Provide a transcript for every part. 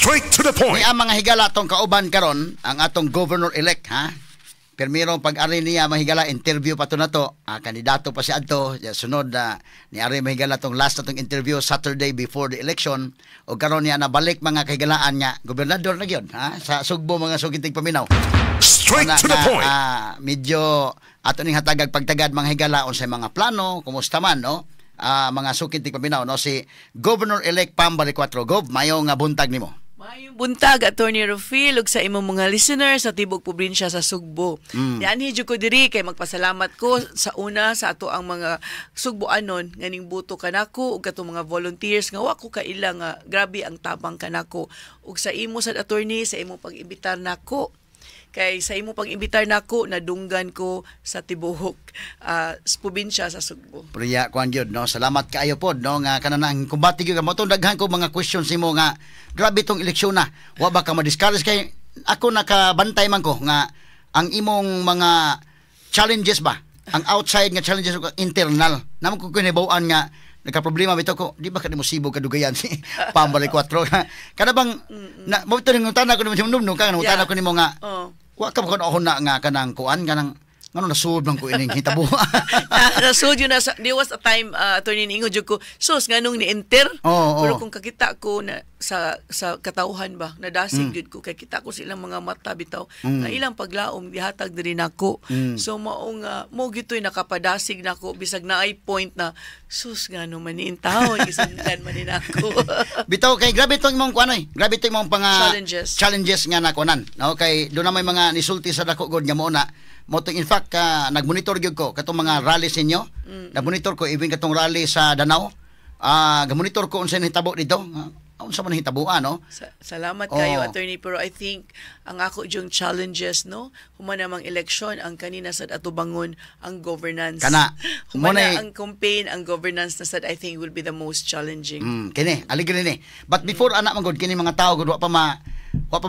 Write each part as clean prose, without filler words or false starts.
Straight to the point. Ni ang mga higala atong kauban karon ang atong governor-elect, ha. Pirmirong pag-ari niya, mga higala, interview pa to na to. Ah, kandidato pa siya adto. Ya, sunod na ni ari, mga higala, tong last na tong interview Saturday before the election. O karon niya nabalik, mga kahigalaan, nga gobernador na gyud, ha, sa Sugbo, mga suking tigpaminaw. Straight Una to the nga, point. Medyo ato ning hatagag pagtagad, mga higala, unsay mga plano, kumusta man, no? Mga suking tigpaminaw, no, si Governor-elect Pam Baricuatro. Gov, mayo nga buntag nimo. Maayong buntag, Attorney Rufil, ug sa imong mga listeners sa tibok probinsya sa Sugbo. Nianhi jud ko diri kay magpasalamat ko sa una sa ato ang mga Sugboanon nga ning buto kanako ug katong mga volunteers nga wa ko kaila nga grabe ang tabang kanako, ug sa imo sad, attorney, sa imong pag-imbitar nako, kay sa imo pag-imbitar nako nadunggan ko sa tibuok sa probinsya sa Sugbo. Priya kuan gyud, no. Salamat kaayo pod, no, nga kanang kumbati gyud ka mo tong daghan ko mga questions nimo nga grabe tong eleksyon na. Wa ba ka ma-discourage kay ako nakabantay man ko nga ang imong mga challenges ba? Ang outside nga challenges ug internal. Namo ko kinibaw-an nga nagka-problema bitaw ko, di ba ka nimo sibog kadugayan si Pam Baricuatro? Kana bang na mo to ning ngutana ko nimo no ka ngutana ko nimo nga wa ka ba kuno na nga kanang kuan kanang ngano nasud man ko ining hitabo? Nasud yun na sa, there was a time, attorney, niingon jud ko, sus, nganong ni-enter. Pero kung kakita ko na sa katawhan ba, nadasig jud ko kay kita ko silang mga mata bitaw nga ilang paglaom gihatag diri nako. So mao nga mo gitoy nakapadasig nako bisag naay point na sus, ngano man ni intawon, gisundan man ni nako. Bitaw kay grabe tong imong kuan oy. Grabe tong imong panga Challenges. Challenges nga nakunan. No, kay do na may mga nisulti sa dako god nga mo na mo tong, in fact, nagmonitor gyud ko katong mga rallies ninyo. Nagmonitor ko even katong rally sa Danao. Gamonitor ko unsay nahitabo dito. Unsa man nahitabuan, no? Salamat kayo, attorney. Pero I think ang ako yung challenges, no? Human namang eleksyon, ang kanina sad atubangon ang governance. Kana. Human Mo na na ang campaign, ang governance na sad I think will be the most challenging. Kini, aligre ni. But before ana man gud, kini mga tao gud wa pa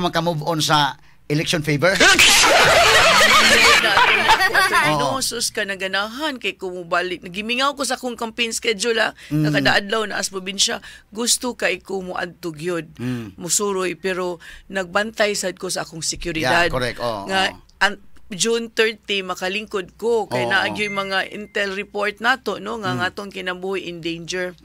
maka-move on sa election favor. Na, attorney, ako, attorney, no, sus ka naganahan kay kumubalik. Nagimingaw ko sa akong campaign schedule, ah. Nakadaadlaw na as probinsya. Gusto kay ko mo adto gyud. Musuroy, pero nagbantay sad ko sa akong seguridad. Yeah, correct. Oo, nga oo. June 30 makalingkod ko kay naa gyud mga intel report nato, no, nga nga atong kinabuhi in danger.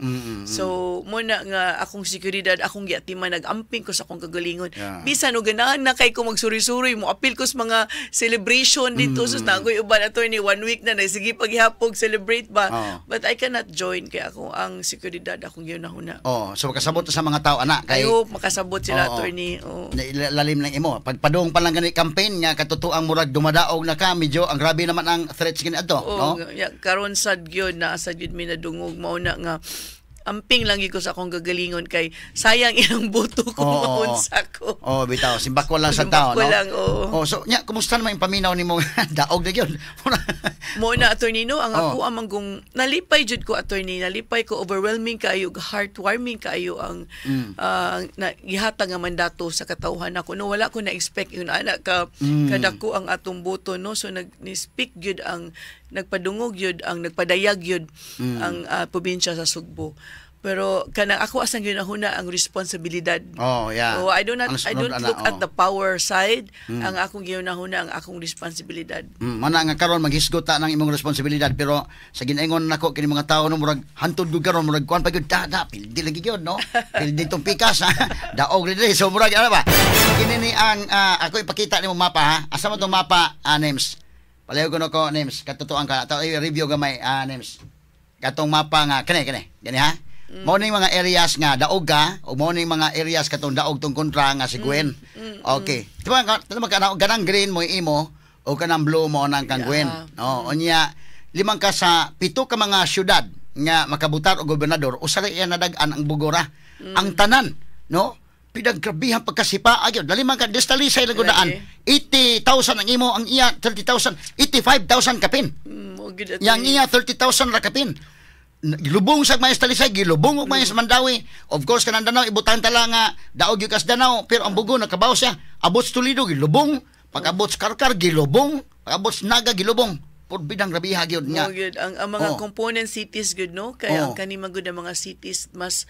So mo na nga akong seguridad akong giatiman, nag-amping ko sa akong kagalingon. Bisan og ganahan na kay ko magsuri-suri, mo apil ko sa mga celebration dito, sus, nagoy uban, attorney, one week na sige paghihapog celebrate ba. But I cannot join kay ako ang seguridad akong gihunahuna. Oh, so makasabot sa mga tao ana kay I hope makasabot sila, attorney. Oh. Lalim lang imo. Pagpadung pa lang gani campaign nga katotoang murag dumadaog na ka, medyo ang grabe naman ang threats kini adto, Oh, no? Ya, karon sad gyud na sad gyud mi nadungog, mao na nga amping lang gyud ko sa akong gagalingon kay sayang ilang boto kung maunsa ko. Oh, bitaw, simbako lang sa tao, Simbako no? lang, oo. Oh, so nya kumusta naman yung paminaw nimo, daog na gyud? Mo na, attorney, no, ang ako amang kung nalipay jud ko, attorney, nalipay ko, overwhelming kaayo, heartwarming kaayo ang na gihatag nga mandato sa katawhan nako, no. Wala ko na expect yun ana ka kadako ang atong boto, no. So nag ni speak gyud ang nagpadungog gyud ang nagpadayag gyud ang probinsya sa Sugbo, pero kanang ako asang ginahuna ang responsibilidad. Oh, I do not Ang I don't sunod, ana, look at oh. the power side. Ang akong ginahuna ang akong responsibilidad. Mana nga karon maghisgot ta ng imong responsibilidad, pero sa ginaingon nako kini mga tao, no, murag hantod gud karon, murag kuan pa gyud da da pildi lagi gyud, no, pildi tong pikas, ha, daog diri. So murag ano ba kini ni ang ako ipakita nimo mapa, ha. Asa mo tong mapa, names palayo ko no ko names katotoan ka ato i-review gamay, names katong mapa nga kini kini gani, ha. Mao ning mga areas nga daog ka o mao ning mga areas katong daog tong kontra nga si Gwen. Okay. Di ba ka ganang green mo imo o kanang blue mo nang kang Gwen. No, unya limang ka sa pito ka mga syudad nga makabutar og gobernador, usa ra iya nadag-an, ang Bogo ra. Ang tanan, no? Pinaggrabihan pagkasipa agyo. Dali man ka destalisay lang gudaan. Lagi. 80,000 ang imo, ang iya 30,000, 85,000 kapin. Mo gyud, attorney. Yang iya 30,000 ra kapin. Gilubong sa mga Talisay, gilubong og mga sa Mandaue. Of course kanang Danao ibutang ta lang nga daog gyud kas Danao, pero ang Bogo nakabaw siya. Abot sa Toledo gilubong, pag-abot sa Carcar gilubong, pag-abot sa Naga gilubong. Purbidang grabiha gyud nga. Mo gyud ang mga component cities gyud, no, kay ang kani man gud ang mga cities mas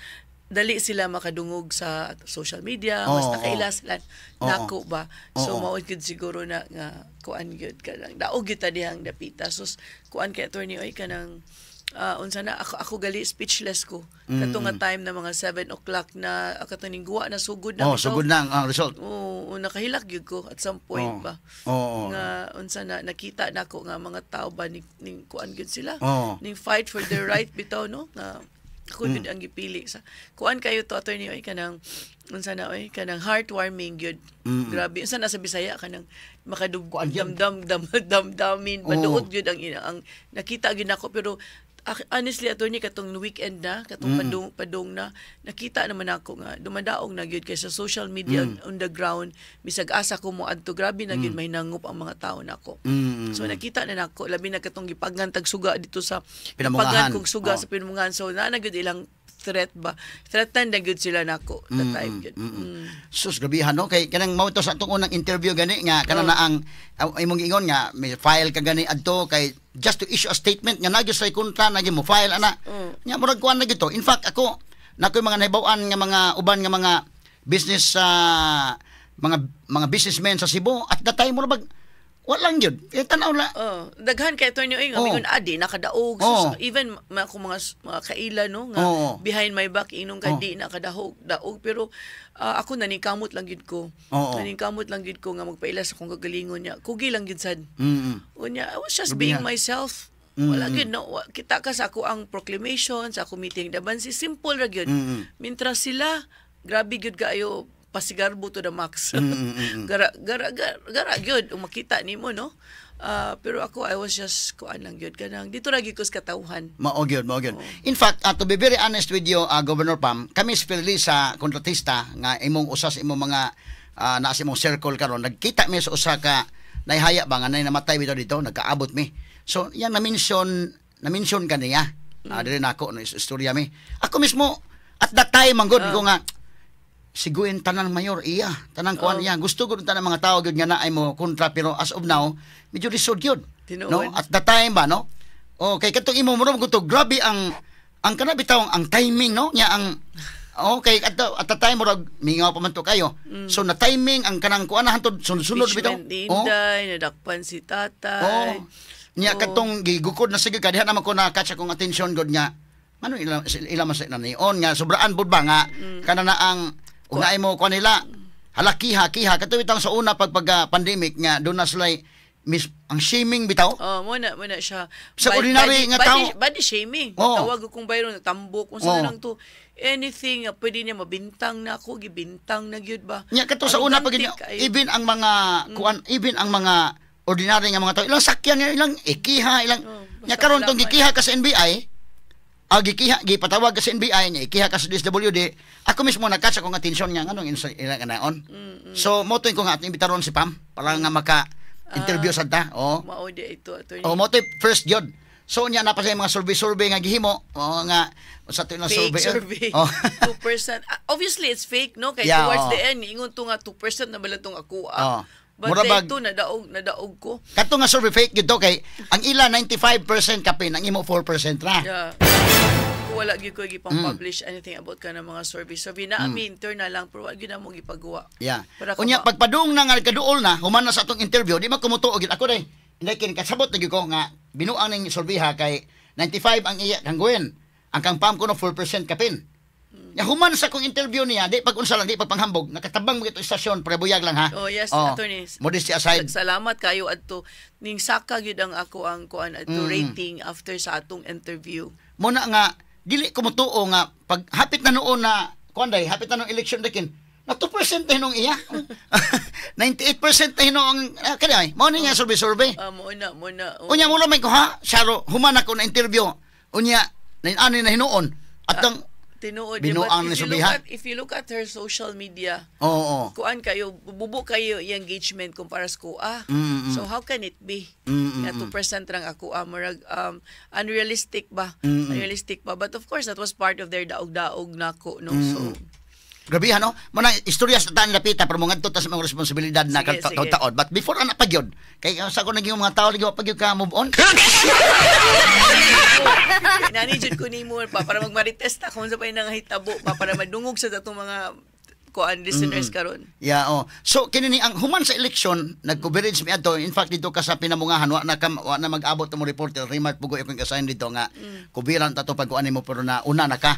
Dali sila makadungog sa social media, mas nakaila sila nako ba. So mao gyud siguro na nga kuan gyud ka lang. Daog gyud ta dihang dapita. So kuan kay, Attorney, oy, kanang unsa na ako, ako gali speechless ko. Kato nga time na mga 7 o'clock na kato ning guwa na, sugod na Oh, bitaw. Sugod na ang result. Oo, nakahilak gyud ko at some point ba. Oo. Nga unsa na, nakita nako nga mga tao ba ning kuan gyud sila. Ning fight for their right bitaw, no, nga ako gyud ang gipili sa kuan kayo to, Attorney, oy, kanang unsa na, oy, kanang heartwarming gyud. Grabe, unsa na sa Bisaya kanang makadug Kuan gyud. Damdam dam damdamin, maduot gyud ang ina, ang nakita gyud nako. Pero honestly, Attorney, katong weekend na katong padung padung na, nakita naman ako nga dumadaog na gyud kay sa social media, on the ground, bisag asa ko mo adto, grabe na gyud mahinangop ang mga tao nako. So nakita na nako, labi na katong gipagan tag suga dito sa Pinamungahan. gipagan kog suga sa Pinamungahan. So naa na gyud ilang threat ba, threaten na gyud sila nako that time gyud. Sus, grabihan, no, kay kanang mao to sa atong unang interview gani nga kanang na ang imong giingon nga may file ka gani adto kay just to issue a statement nga nagyo sa kontra na mo file ana. Nya murag kuan na gito. In fact, ako nakoy mga nahibaw-an nga mga uban nga mga business sa mga businessmen sa Cebu at that time, murag walang gyud. Eh, tan-aw la. Oh, daghan kay, Attorney, oy, nga mingon adi nakadaog. So, even mga akong mga kaila, no, nga behind my back inong ka di nakadahog daog, pero ako naningkamot lang gid ko. Naningkamot lang gid ko nga magpaila sa akong kagalingon niya. Kugi lang gid sad. Unya, I was just being myself. Wala gyud, no, kita ka sa ako ang proclamation, sa ako meeting daban si simple ra gyud. Mintras sila, grabe gyud kaayo, pasigarbo to the max. Gara gara gara, gara gyud ug makita nimo, no. Ah, pero ako, I was just kuan lang gyud, kanang dito ra gyud ko sa katawhan. Mao gyud, mao gyud. In fact, to be very honest with you, Governor Pam, kami especially sa kontratista nga imong usa sa imong mga naa sa imong circle karon, nagkita mi sa usa ka nahihaya ba nga nay namatay bitaw dito, nagkaabot mi. So, yan na-mention kaniya. Diri nako no istorya mi. Ako mismo at that time man gud ko nga siguin tanan mayor iya, tanan kuan iya. Gusto gud tanan mga tao gyud nga naay mo kontra, pero as of now medyo lisod gyud. Tinuod. No, at that time ba, no? Okay, katong imo mo gusto, grabe ang kana bitaw ang timing, no, nya ang okay at the time murag mingaw pa man to kayo. So na timing ang kanang kuan na hantod sunod-sunod bitaw. Impeachment ni Inday, nadakpan si tatay. Oh. Nya katong gigukod na sige ka diha naman ko na catch akong attention god nga ano ila ila man sa nion nga sobraan pud ba nga kana na ang ug naay mo kuan nila halakiha kiha kato bitang sa una pag pandemic nga doon na sila mis ang shaming bitaw. Oh, mo na siya. Sa ordinary nga body, tao. Body shaming. Tawag ko kung bayron tambok kung sa lang to, anything nga pwede niya mabintang na ako, gibintang na gyud ba. Nya kato sa una pag Arrogante kaayo. Even ang mga kuan, even ang mga ordinary nga mga tao, ilang sakyan niya, ilang ikiha, ilang Oh, basta nya karon tong wala man. gikiha ka sa NBI, gikiha, gipatawag ka sa NBI nya ikiha ka sa DSWD. Ako mismo na-catch akong atensyon nga nganong ilang kanaon. So mo ko nga ating imbitaron si Pam para nga maka interview sad ta. Oh. Mao di ito, Attorney. Oh, mo to first yun. So nya na pa sa mga survey-survey nga gihimo, oh, nga sa to ilang Fake survey. Survey. 2%. Ah, obviously it's fake, no, kay towards the end ingon to nga 2% na bala tong ako ah. But Mura ito nadaog ko. Kato nga survey fake gyud to kay ang ila 95% kapin, ang imo 4% ra. Yeah. Kung wala gyud ko gipang publish anything about kana mga survey. Survey na ami internal lang, pero wala gyud na mo gipagawa. Para ka Unya ba- pagpadung na nga kaduol na human na sa atong interview, di man kumutuo gyud ako day. Hindi kin kasabot na gyud ko nga binuang ning survey ha kay 95 ang iya kang Gwen. Ang kang Pam kuno 4% kapin. Ya human sa akong interview niya, di pag unsa lang, di pag panghambog, nakatabang mo ito istasyon, pre buyag lang ha. Oh, yes, Attorney. Modesty aside. Salamat kayo adto ning saka gyud ang ako ang kuan adto rating after sa atong interview. Muna nga dili ko motuo nga pag hapit na noon na kuan day, hapit na nung election dakin na 2% na hinong iya. 98% na hinong kani ay mao ni nga survey survey. Ah, mo na mo na. Oh. Unya mo may ko ha, Sharo, human ako na interview. Unya na ani na hinuon at ang Tinuod di binuang ba? ni If you look survey, ha? at if you look at her social media, Oo. kuan kayo, bubo kayo yung engagement kumpara sa kuha. So how can it be? Nga 2% lang ako ah, murag unrealistic ba? Unrealistic ba? But of course that was part of their daog-daog nako, no. So Grabe ha, no? Muna, istorya sa taan lapita, pero mga ta sa mga responsibilidad na Sige, sige. Taon-taon. But before ana pa gyud, kay sa ko naging mga tao, lagi pa gyud ka move on. Nani jud ko nimo pa para magmarites ta kung sa pa nangahitabo pa para madungog sa atong mga kuan listeners karon. Yeah, oh. So kini ni ang human sa eleksyon, nag-coverage mi adto. In fact, dito ka sa Pinamungahan, wa na mag-abot mo reporter Remart Pugoy akong assign dito nga kubiran ta to pag kuan nimo, pero na una na ka.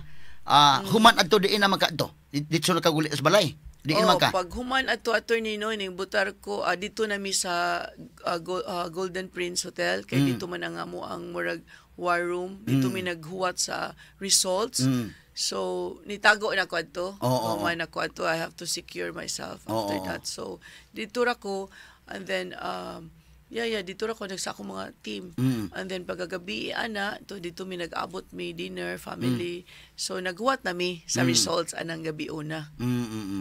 Human adto, diin na man ka adto. Dito na ka guli sa balay. Diin Oh, man ka. Pag human adto, Attorney, no, ning butar ko dito na mi sa Golden Prince Hotel kay dito man ang amo ang murag war room. Dito mi naghuwat sa results. So nitago na ko adto. Oo, oo, Human ako adto, I have to secure myself after Oo, oo. that. So dito ra ko and then yeah, dito ra ko nagsa akong mga team. And then pagkagabi ana, to dito mi nag-abot mi dinner, family. So naghuwat na mi sa results anang gabi una.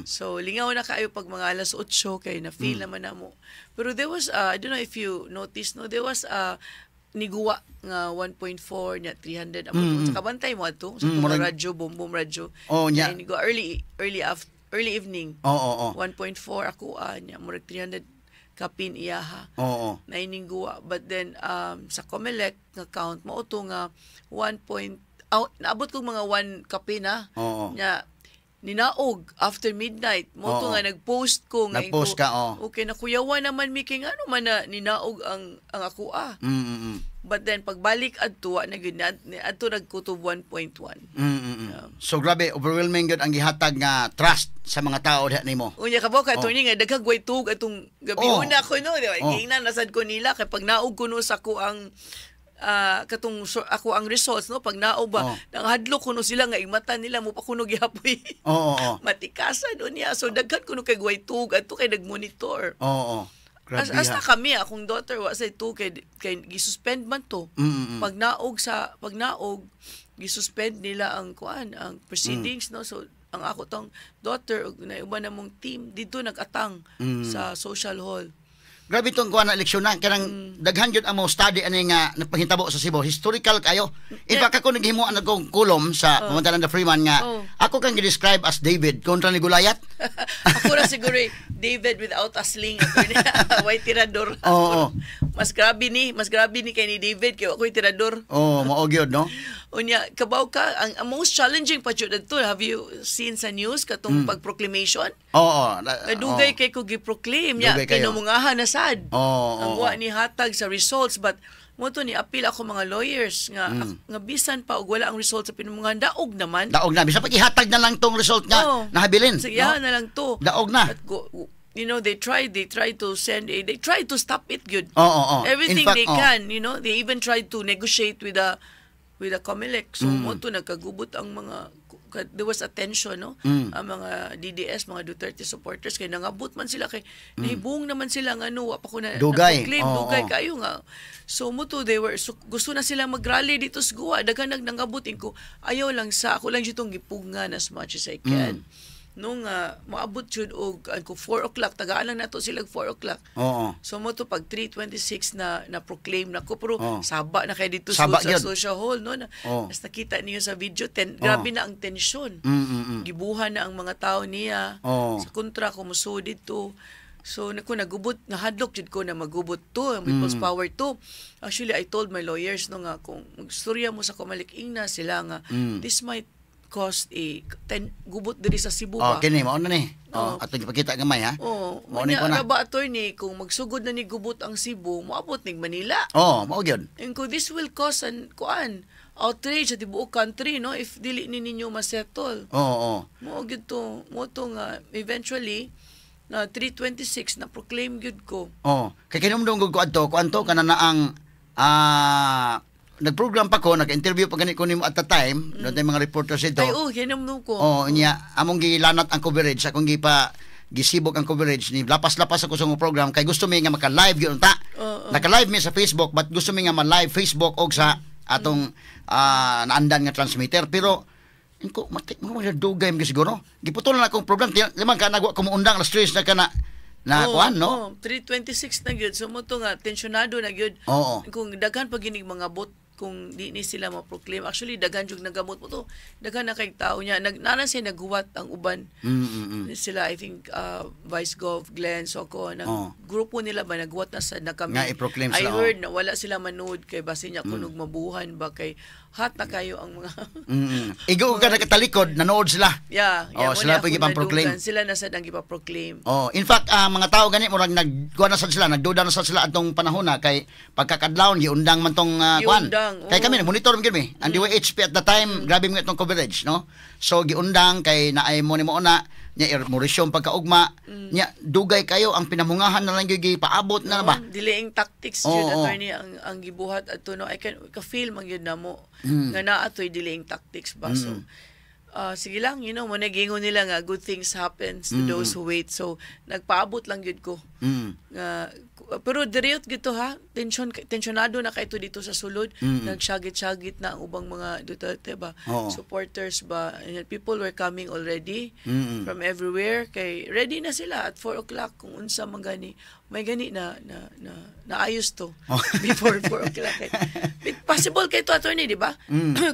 So lingaw na kaayo pag mga alas 8 kay na feel naman namo. Pero there was I don't know if you noticed, no, there was niguwa nga 1.4 nya 300 abot sa kabantay mo adto sa mm, radyo, boom boom radyo. Oh, nya. Na niguwa early early after, early evening. Oo, oo. 1.4 ako nya murag 300 kapin iyaha Oo. Na iningguwa. But then sa COMELEC nga count mao to nga 1 point aw, naabot kog mga 1 kapin na. Nya ninaog after midnight mo to nga nag-post ko nga Nag-post inko, ka, oo. Okay, nakuyawa naman mi kay ngano man na ninaog ang ako ah. But then pagbalik adto, wa na gyud na adto nagkutob 1.1. So grabe, overwhelming gyud ang gihatag nga trust sa mga tao diha nimo. Unya ka ba ka, attorney, nga daghang way tug atong gabi una ko, no, di ba? Giingnan nasad ko nila kay pag naog kuno sa ko ang katong so, ako ang results, no, pag naog ba, nangahadlok kuno sila nga igmata nila mo pa kuno gihapoy. Oo, oo. Matikasan unya, so daghan kuno kay way tug adto kay nagmonitor. Oo, oo. Grabe As, ha. hasta kami, akong daughter wa say tu kay gisuspend man to. Pag naog sa pag naog, gisuspend nila ang kuan, ang proceedings, no. So ang ako tong daughter ug nauban namong team dito nag-atang sa social hall. Grabe itong kuha na eleksyon na. Kanang daghan gyud ang mo study ani nga nagpanghitabo sa Cebu. Historical kayo. In fact, ako naghimuan akong column sa Pamantalan the Freeman nga ako kang gi-describe as David kontra ni Goliath. Ako ra siguro eh, David without a sling. Way tirador. Oo. Mas grabe ni kay ni David kay ako'y tirador. Oh, mao gyud, no? Unya, kabaw ka, ang most challenging pa jud adto, have you seen sa news katong pag-proclamation? Oo. Dugay kay ko gi-proclaim nya Dugay kayo. Pinumungahan na sad. Oo, Ang wa ni hatag sa results, but mo to ni appeal ako mga lawyers nga nga bisan pa og wala ang results sa pinumungahan, daog naman. Daog na. Bisa pag ihatag na lang tong result nga nahabilin, Sige, no? na lang to. Daog na. But go, they tried they tried to send a, they tried to stop it good. Oo, oo. Everything In fact, they oo. can, they even tried to negotiate with the COMELEC. So mo to nagkagubot ang mga there was a tension, no, ang mga DDS, mga Duterte supporters kay nangabot man sila kay nahibong naman sila nga ano wa pa ko na Dugay. na-proclaim, dugay kayo nga. So mo to they were so, gusto na sila mag-rally dito sa Guwa, daghan nag nangabot ko ayaw lang sa ako lang jud gipugngan as much as I can. Nung moabot jud og ko 4 o'clock, tagaan lang nato sila 4 o'clock. So mo to pag 3:26 na na proclaim na ko, pero saba na kay dito Saba sa gyud. social hall, no, na, nas nakita niyo sa video ten, grabe na ang tensyon. Gibuhan na ang mga tao niya sa kontra kumuso dito. So nako nagubot, nahadlok jud ko na magubot to ang People's Power to. Actually, I told my lawyers, no, nga kung magstorya mo sa Comelec, ingna sila nga this might cost a ten, gubot diri sa Cebu Oh, ba. kini mao na ni. Oh, Oo. atong ipakita gamay ha. Oh, Mao ni unya ko na. ra ba, attorney, kung magsugod na ni gubot ang Cebu, moabot ning Manila. Oh, mao gyud. And ko this will cause an kuan outrage sa tibuok country, no, if dili ni ninyo masettle. Oo, oo. Mo gyud to, mo to nga eventually na 3:26 na proclaim gyud ko. Oh, kay kinumdum ko adto, kuan to kana na ang nagprogram pa ko, nag-interview pa gani ko nimo at the time, mm. mga reporters ito. Ay, oh, hinumdum ko. Oh, niya among gilanat ang coverage, akong gipa gisibok ang coverage ni lapas-lapas ako sa mong program kay gusto mi nga maka-live gyud ta. Naka-live mi sa Facebook, but gusto mi nga ma-live Facebook og sa atong naandan nga transmitter, pero inko matik mo mga dugay mo siguro. Giputulan akong program limang ka nagwa ko muundang alas 3 na kana na Oh, kuan, no. Oh, 3:26 na gyud. So mo to nga tensyonado na gyud. Oo. Kung daghan pa ginig mga bot Kung di ni sila ma-proclaim. Actually, daghan jud nagamot mo to. Daghan na kay tao niya. Nana siya naghuwat ang uban. Sila, I think, Vice Gov Glenn Soco, nang grupo nila ba, naghuwat na sa na kami. Nga i-proclaim I sila, oh. heard na wala sila manood kay basin niya kunog mabuhan ba kay hot na kayo ang mga Igo ka nakatalikod, nanood sila. Yeah, Oh, mo sila ni pa akong gipang-proclaim. nadunggan. Sila na sad ang gipa-proclaim. Oh, in fact, ang mga tao gani murag nagkuan na sad sila, nagduda na sad sila atong panahon na kay pagkakadlawon giundang man tong kuan. Giundang, Kay oo. kami nag-monitor man gyud mi. Ang DYHP at the time, grabe mo itong coverage, no? So giundang kay naay mo ni mo na nya mo resume pagkaugma, nya dugay kayo ang pinamungahan na lang gyud gipaabot na ba. Oo, delaying tactics jud, attorney, ang gibuhat adto, no. I can ka feel man gyud namo nga naa toy delaying tactics ba. So sige lang, mo nagingon nila nga good things happens to those who wait. So nagpaabot lang gyud ko. Nga pero diriyot gito ha, tension tensionado na kay dito sa sulod, nagsyagit-syagit na ang ubang mga Duterte ba, supporters ba, and people were coming already from everywhere kay ready na sila at 4 o'clock kung unsa man gani may gani na na na naayos to before 4 o'clock. Kay possible kay to, attorney, di ba?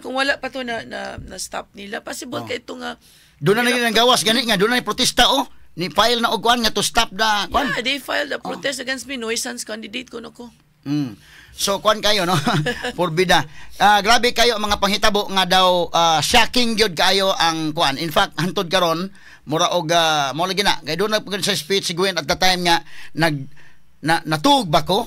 Kung wala pa to na na, na stop nila, possible kay ito nga. Doon na nang gawas gani nga doon na ni protesta, oh. Ni file na og kuan nga to stop the kuan. Yeah, they filed a protest against me, nuisance candidate ko no ko. So kuan kayo, no? Porbida. Ah, grabe kayo ang mga panghitabo nga daw shocking gyud kayo ang kuan. In fact, hantod karon mura og mo lagi na kay doon na sa speech si Gwen at the time nga nag na natuog ba ko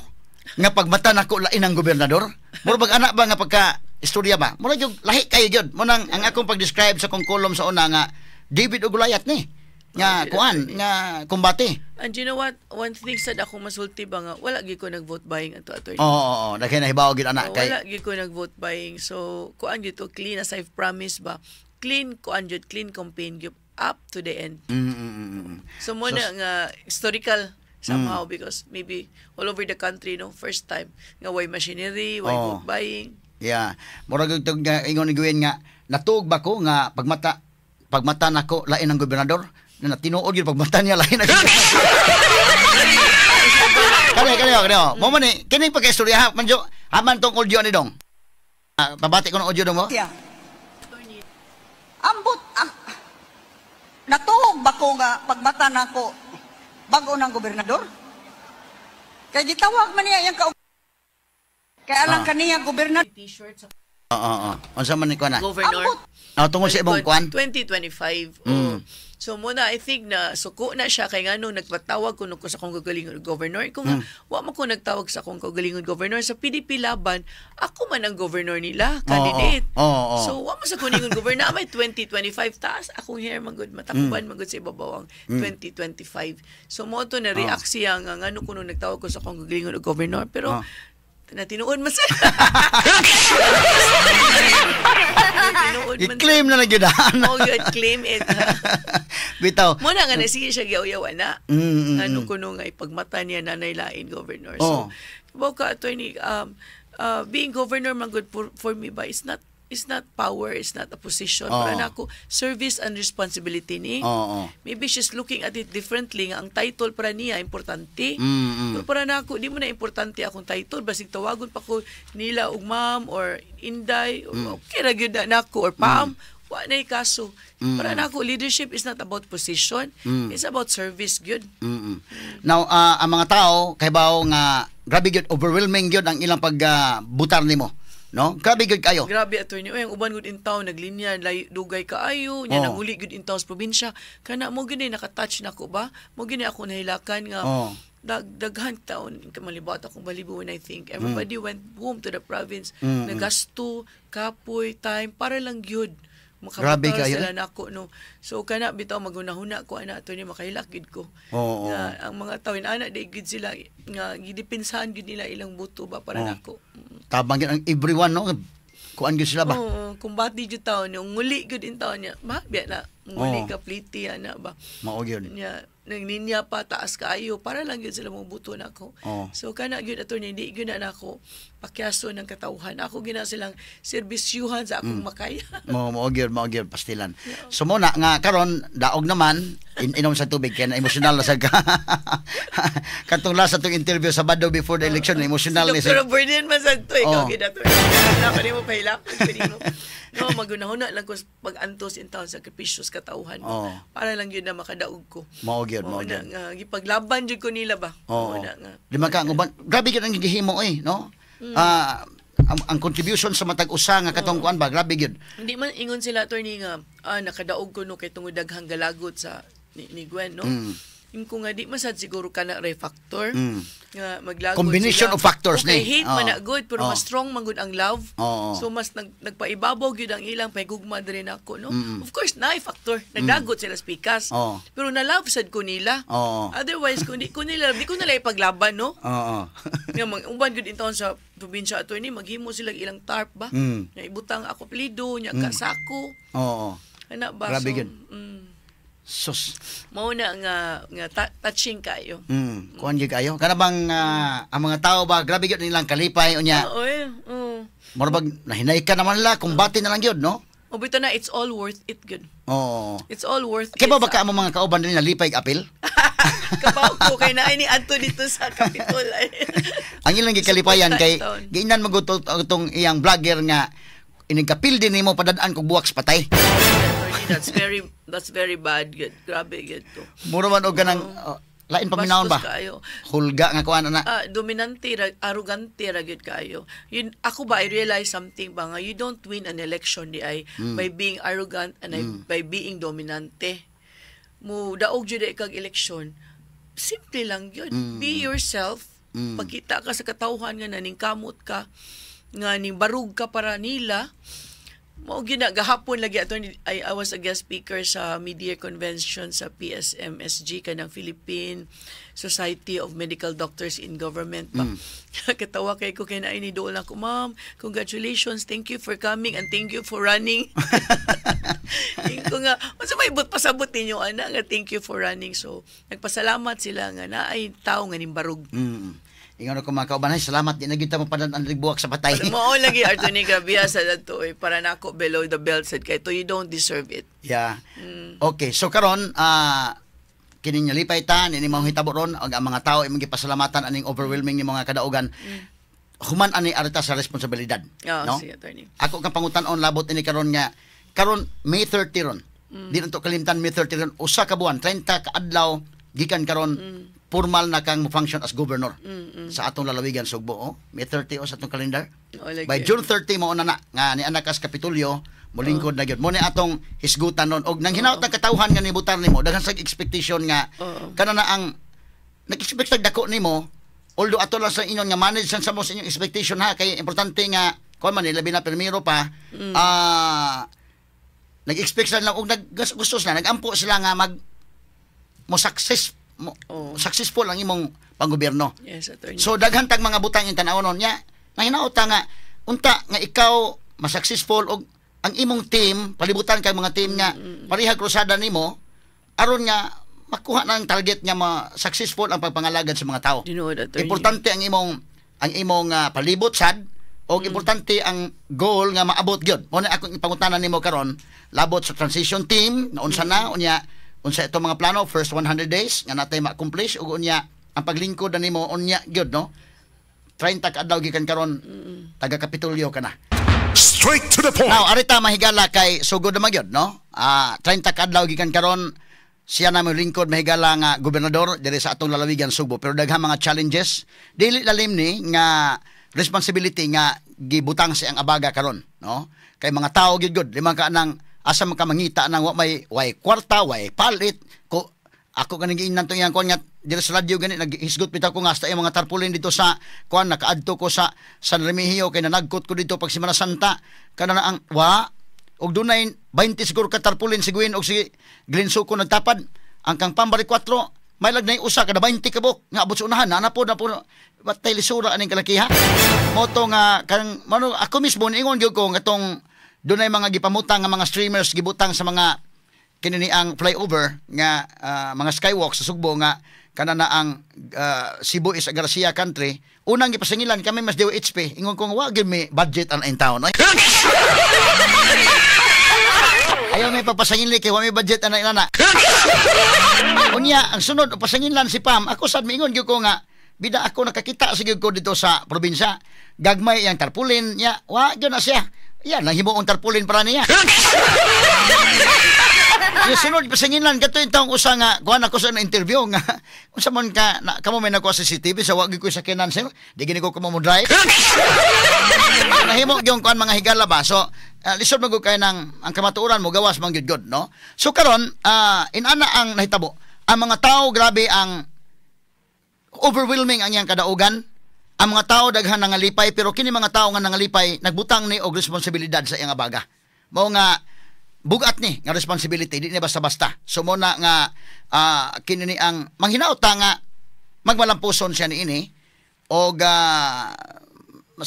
nga pagmata nako lain ang gobernador? Mura bag anak ba nga pagka istorya ba? Mura gyud lahi kayo gyud. Mo nang ang akong pag-describe sa kong column sa una nga David ug Goliath ni nga kuan nga kumbate. And you know what? One thing sad akong masulti ba nga wala gyud ko nag-vote buying ato, attorney. Oo. Daghan nahibaw gyud anak Oh, kay wala gyud ko nag-vote buying. So kuan gyud to, clean as I've promised ba. Clean kuan gyud, clean campaign gyud up to the end. So mo na nga historical somehow because maybe all over the country, no, first time nga way machinery, way vote buying. Yeah. Murag og tug nga ingon ni Gwen nga natuog ba ko nga pagmata nako lain ang gobernador na tinuod gyud pagmata niya lain ang. Kani kani kani. Mo man ni kini pagka-istorya ha manjo haman tong audio ni dong. Ah, pabati ko ng audio dong mo. Siya. Ambot, ah, natuog ba ko nga pagmata nako bago ng gobernador? Kay gitawag man niya iyang kay alang kaniya gobernador. T-shirt sa Oo, oo. Unsa man ni kuan na? Governor. Ambot. Ah, tungkol sa imong kuan. 2025. Oh. So muna I think na suko na siya kay ngano nagpatawag kuno ko sa akong kagalingon governor. Kung wa man ko nagtawag sa akong kagalingon governor sa PDP Laban, ako man ang governor nila, candidate. Oo, oo. So wa man sa kuningon governor may 2025 taas akong hair man gud matakuban man gud sa ibabaw ang 2025. So mo to na react siya nga ngano kuno nagtawag ko sa akong kagalingon governor, pero natinuod man sa tinuod man. I-claim na lang gyud. Oh, good, claim it. Bitaw. Mo na nga na sige siya giyaw na. Ano kuno nga ipagmata niya nanay lain governor. So, oh, ka, attorney, being governor man good for me ba, it's not power, it's not a position. Para nako, service and responsibility ni. Oo. Maybe she's looking at it differently nga ang title para niya importante. Pero para nako, di mo na importante akong title, basig tawagon pa ko nila og ma'am or inday, or okay ra gyud na nako or pam. Wa na kaso. Para nako, leadership is not about position, it's about service gyud. Now, ang mga tao kay bawo nga grabe gyud, overwhelming gyud ang ilang pagbutar nimo, no? Grabe gyud kayo. Grabe, attorney. Uy, ang uban gud in town naglinya lay dugay kaayo nya nanguli gud in town sa probinsya. Kana mo gini naka-touch nako ba? Mo gini ako nahilakan nga daghan taon kamalibot akong balibo when I think everybody went home to the province, nagasto, kapoy, time para lang gyud Grabe makabutar kayo, sila eh. nako, no. So kana bitaw maghunahuna ko ana, attorney, makahilak gid ko nga ang mga tawin ana di gid sila nga gidepensahan gid nila ilang buto ba para nako. Tabang gyud ang everyone, no? Kuan gyud sila ba? Oo, kumbati jud taon yung nguli gyud in taon niya. Mahabya na. Muli Oo. ka pliti ana ba. Mao gyud. Nya nang ninya pa taas kaayo para lang gyud sila mobuto nako. So kana gyud, attorney, di gyud na nako pakyaso ng katawhan. Ako gina silang serbisyuhan sa akong makaya. Mao gyud pastilan. So mo na nga karon daog naman inom sa tubig kay na emosyonal na sad ka. Katong last atong interview sa Sabado before the election, emotional ni Si Dr. Bernard man sad to, ikaw gyud ato. Na pa nimo pahilakon ko nimo. No, magunahuna lang ko sa pag-antos in town, sakripisyo sa katawhan para lang gyud na makadaog ko. Mao gyud, mao Mao na gyud. nga gipaglaban jud ko nila ba. Mao na nga. Di man ka ang uban, grabe gyud ang gihimo eh, no? Ah, ang contribution sa matag usa nga katong kuan ba, grabe gyud. Hindi man ingon sila, attorney, nga nakadaog ko no kay tungod daghang galagot sa ni Gwen, no. Yung ko nga di man sad siguro kana ray factor nga maglagot Combination sila. of factors okay, ni. Hate man na good pero mas strong man gud ang love. So mas nagpaibabaw gyud ang ilang pahigugma diri nako, no. Of course naay factor, naglagot sila sa pikas. Pero na love sad ko nila. Otherwise kung di ko nila di ko nila ipaglaban, no. Nga mga uban gud in town sa probinsya, attorney, maghimo sila ilang tarp ba. Nga ibutang ako apelyido nya kasako. Ana ba? Grabe So, gyud. Sus. Mao na nga nga touching kayo. Kuan gyud kayo. Kana bang ang mga tao ba, grabe gyud nilang kalipay unya. Oo eh. Oo. Mura bag nahinay ka naman la, kumbate na lang gyud, no? O bitaw na it's all worth it gyud. It's all worth Kaya it. ba baka ang mga kauban din nalipay apil? Kabaw ko kay naay ni adto dito sa Capitol ay. Ang ilang gikalipayan kay Taon. giinan man gud itong iyang vlogger nga inigkapil din nimo padad-an kog buwak sa patay. Attorney, that's very bad gyud. Grabe gyud to. Mura man og kanang oh, lain paminawon ba? Bastos kaayo. Hulga nga kuan ana. Ah, dominante ra, arrogante ra gyud kaayo. Yun ako ba, I realize something ba nga you don't win an election di ay by being arrogant and by being dominante. Mo daog jud ay kag eleksyon. Simple lang yun. Be yourself. Pagkita ka sa katawhan nga naningkamot ka, nga ning barug ka para nila. Mao gyud na gahapon lagi ato I was a guest speaker sa media convention sa PSMSG, kanang Philippine Society of Medical Doctors in Government ba. Katawa kay ko kay naay ni dool ako, "Ma'am, congratulations, thank you for coming and thank you for running." Think ko nga, unsa may but pasabot ninyo ana nga thank you for running? So nagpasalamat sila nga naay tao nga nimbarug. Ingon ako mga kauban, ay, salamat di na gyud ta mapadad-an og buwak sa patay. Mao lagi, Arthur, grabe sa dato eh. Para nako below the belt said kay to, you don't deserve it. Yeah. Okay, so karon kini nga lipay ta nini mao hitabo ron ang mga tao imong gipasalamatan aning overwhelming ni mga kadaugan. Human ani arita sa responsibilidad, Oh, no? Sige, attorney. Ako kang pangutan-on labot ini karon nga karon May 30 ron. Di na to kalimtan, May 30 ron, usa ka buwan, 30 ka adlaw gikan karon formal na kang mo function as governor sa atong lalawigan Sugbo, oh. May 30 oh, sa atong calendar. Oh, lagi. By June 30 mao na na nga ni anak kas Kapitolyo molingkod na gyud. Mo ni atong hisgutan nun og nang hinaut ang katawhan nga nibutar nimo daghan sa expectation nga kana na ang nag-expect og dako nimo, although ato lang sa inyon nga manage sa mo sa inyong expectation ha, kay importante nga kuan man ni, labi na primero pa, nag-expect sila lang og nag gusto sila, nagampo sila nga mag mo success mo, successful ang imong panggobyerno. Yes, attorney. So daghan tag mga butang yung tan-awon niya. Nahinaot ta nga unta nga ikaw ma-successful og ang imong team, palibutan kay mga team nga pareha krusada nimo aron nga makuha na ang target nga ma-successful ang pagpangalagad sa mga tao. Tinuod, attorney. Importante ang imong palibot sad og importante ang goal nga maabot gyud. Mo na akong ipangutana nimo karon labot sa transition team na unsa na unya, unsa itong mga plano first 100 days nga natay ma-accomplish ug unya ang paglingkod na nimo unya gyud, no? 30 ka adlaw gikan karon taga Kapitolyo ka na. Straight to the point. Now, arita mahigala kay sugod naman gyud, no? 30 ka adlaw gikan karon siya na mo lingkod mahigala nga gobernador diri sa atong lalawigan Sugbo, pero daghang mga challenges, dili lalim ni nga responsibility nga gibutang sa iyang abaga karon, no? Kay mga tao gyud gud lima ka nang asa man ka mangita nang wa may way kwarta, way palit ko. Ako kaning giingnan to iyang kuan nga diri sa radyo gani naghisgot bitaw ko nga hasta iyang mga tarpaulin dito sa kuan, nakaadto ko sa San Remigio kay nanagkot ko dito pag Semana Santa kana na ang wa og dunay 20 siguro ka tarpaulin si Gwen og si Glenn Suko nagtapad ang kang Pambari 4 may lag nay usa kada 20 ka buok nga abot sa unahan na po batay lisura aning kalakiha moto nga kang mano. Ako mismo niingon gyud ko nga tong dunay mga gipamutang nga mga streamers gibutang sa mga Kini ni ang flyover nga mga skywalk sa Sugbo nga kana na ang Cebu is a Garcia country. Unang gipasingilan kami mas DOHP. Ingon ko nga wa gyud may budget ang in town. Ay. Ayaw may pagpasangil kay wa may budget ana inana. Unya ang sunod pasangilan si Pam. Ako sad miingon gyud ko nga bida ako nakakita sa gyud ko dito sa probinsya. Gagmay yang tarpulin nya, wa gyud na siya. Yan lang himuong tarpulin para niya. Yung sunod pasangilan kato yung taong usa nga kuan ako sa na interview nga unsa man ka na, kamo may nakuha sa CCTV sa wa gyud ko sakyanan, sir. Di gini ko kamo mo drive. Nahimo gyud kuan mga higala ba. So lisod man gud kay nang ang kamatuoran mo gawas man gyud gud, no. So karon inana ang nahitabo. Ang mga tao grabe ang overwhelming ang iyang kadaugan. Ang mga tao daghan nangalipay, pero kini mga tao nga nangalipay nagbutang ni og responsibilidad sa iyang abaga. Mao nga bugat ni nga responsibility, di ni basta-basta. So mo na nga kini ni ang manghinaot ta nga magmalampuson siya niini og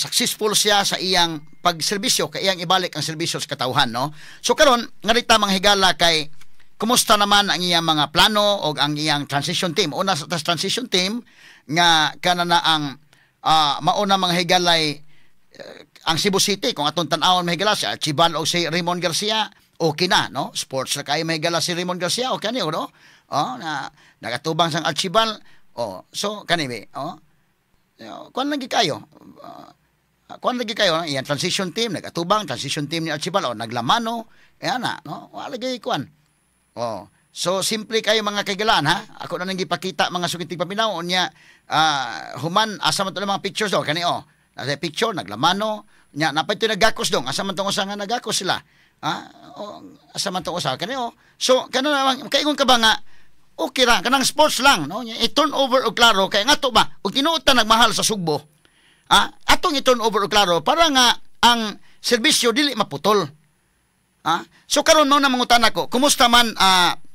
successful siya sa iyang pagserbisyo kay iyang ibalik ang serbisyo sa katawhan, no. So karon nga rita mga higala kay kumusta naman ang iyang mga plano og ang iyang transition team. Una sa tas transition team nga kana na ang mauna mga higalay ang Cebu City kung atong tan-awon, mga higala, si Archibald o si Raymond Garcia, okay na, no? Sports na kayo, mga higala, si Raymond Garcia, okay ni, no? Oh, na nagatubang sang Archibald, oh, so kani be, oh, kuan lagi kayo, kuan lagi kayo iyang transition team nagatubang transition team ni Archibald, oh, naglamano eh ana, no? Wala lagi kuan. Oh, so simple kayo mga kaigalaan ha. Ako na nang gipakita mga sukitig paminaw unya human asa man to ng mga pictures do kani, oh. Nasa picture naglamano nya napay to nagakos dong asa man tong usa nga nagakos sila. Ah, oh, asa man tong usa kani, oh. So kana naman kaingon ka ba nga okay ra kanang sports lang, no? Nya, i-turn over og klaro kay nga to ba og tinuod ta nagmahal sa Sugbo. Ah, atong i-turn over og klaro para nga ang serbisyo dili maputol. Ah, so karon mao na mangutana ko, kumusta man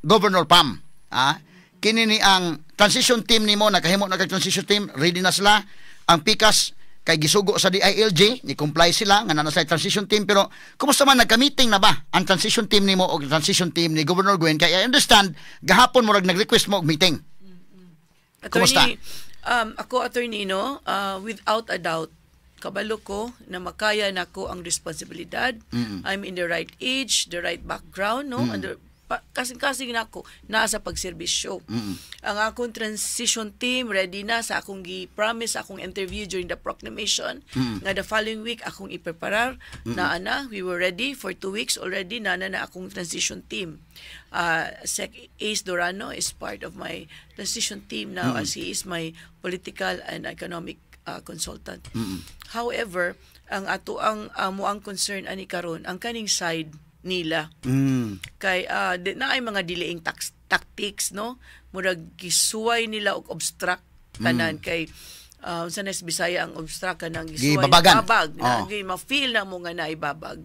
Governor Pam? Ah, kini ni ang transition team nimo, nakahimo na kag transition team, ready na sila. Ang pikas kay gisugo sa DILG, ni comply sila nga naa sa transition team, pero kumusta man, nagka-meeting na ba ang transition team nimo o transition team ni Governor Gwen? Kay I understand gahapon murag nag-request mo og meeting. Kumusta? Attorney, ako, attorney, no, without a doubt, kabalo ko na makaya nako ang responsibilidad. I'm in the right age, the right background, no? And kasing-kasing nako naa sa pagserbisyo. Ang akong transition team ready na sa akong gi-promise sa akong interview during the proclamation nga the following week akong ipreparar na ana. We were ready for 2 weeks already na na akong transition team. Sec Ace Dorano is part of my transition team now as he is my political and economic consultant. However, ang ato ang amo ang concern ani karon ang kaning side nila kay di, na ay mga delaying tactics, no? Murag gisuway nila og obstruct tanan kay unsa na sa Bisaya ang obstruct? Kanang gisuway Gibabagan. Babag na Oh. gi ma-feel na mo nga naibabag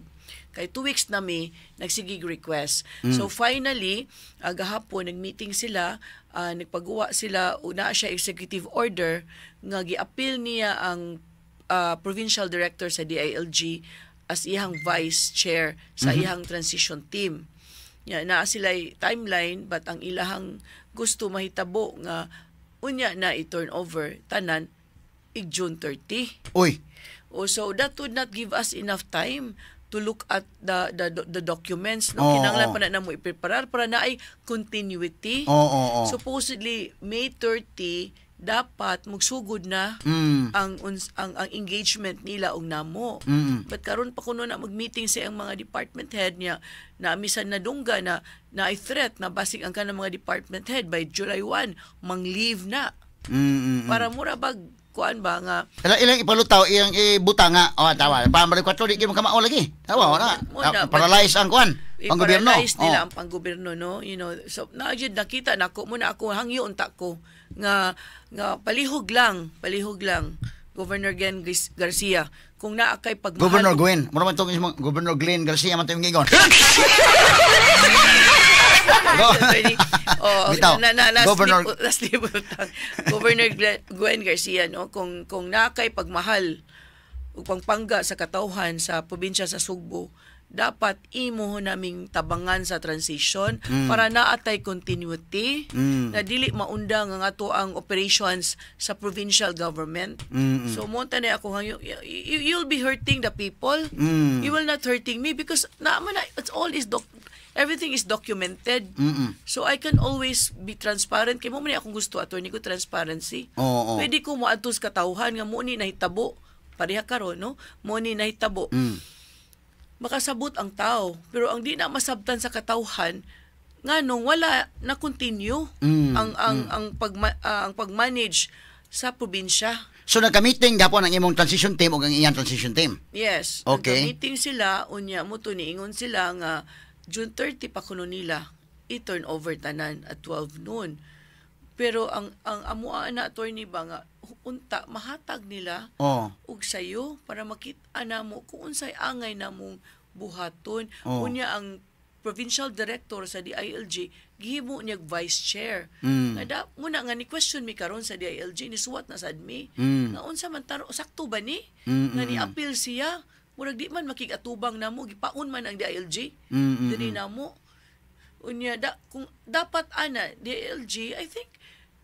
kay 2 weeks na mi nagsigig request. So finally, gahapon nag-meeting sila, nagpagawa sila una siya executive order nga gi-appeal niya ang provincial director sa DILG as iyang vice chair sa iyang transition team. Ya, naa sila timeline, but ang ilahang gusto mahitabo nga unya na i-turn over tanan ig June 30. Uy, Oh, so that would not give us enough time to look at the documents, no? Kinahanglan pa na namo i-preparar para na ay continuity. Oo, oo, oo. Supposedly May 30 dapat magsugod na ang engagement nila og namo. But karon pa kuno na mag-meeting sa ang mga department head niya na misan nadungga na na ay threat na basig ang kanang mga department head by July 1 mang-leave na. Para mura bag kuan ba nga Ilang ilang ipalutaw, iyang ibutang nga. Oh, tawa. Pa mari kwatro di kay mo kamao lagi. Tawa wala. Mo na, Paralyze ang kuan, panggobyerno. I-paralyze nila Oh. ang panggobyerno, no? So na jud nakita nako mo na ako hangyo unta ko nga nga palihog lang, palihog lang, Governor Glenn Garcia, kung naa kay pagmahal Governor Gwen. Mura man tong ismo Governor Glenn Garcia man tong ingon. Go. Attorney, oh, Bitaw. na Governor slip, na Governor Gwen Garcia, no, kung naa kay pagmahal ug pangpangga sa katawhan sa probinsya sa Sugbo, Dapat imo naming tabangan sa transition para naatay continuity na dili maundang ang ato ang operations sa provincial government. So mo na ako nga you'll be hurting the people. You will not hurting me because na man na, it's all is doc everything is documented. So I can always be transparent kay mo man ni akong gusto, attorney ko, transparency. Oo. Pwede ko moadto sa katawhan nga mo ni nahitabo. Pareha karon, no? Mo ni nahitabo. Makasabot ang tao, pero ang di na masabtan sa katawhan nganong wala na continue ang pag-manage sa probinsya. So nagka-meeting gapon ang imong transition team ug ang iyang transition team. Yes. Nagka-meeting sila, unya mo to niingon sila nga June 30 pa kuno nila i-turn over tanan at 12 noon. Pero ang amuan na, attorney ba, nga unta mahatag nila og sayo para makita namo kung unsay angay namong buhaton. Unya ang provincial director sa DILG gihimo niya vice chair. Nga da, muna nga ni question mi karon sa DILG, ni suwat na sad mi. Nga unsa man taro, sakto ba ni? Nga ni appeal siya, murag di man makig-atubang namo, gipaon man ang DILG. Diri namo. Unya da, kung dapat ana DILG, I think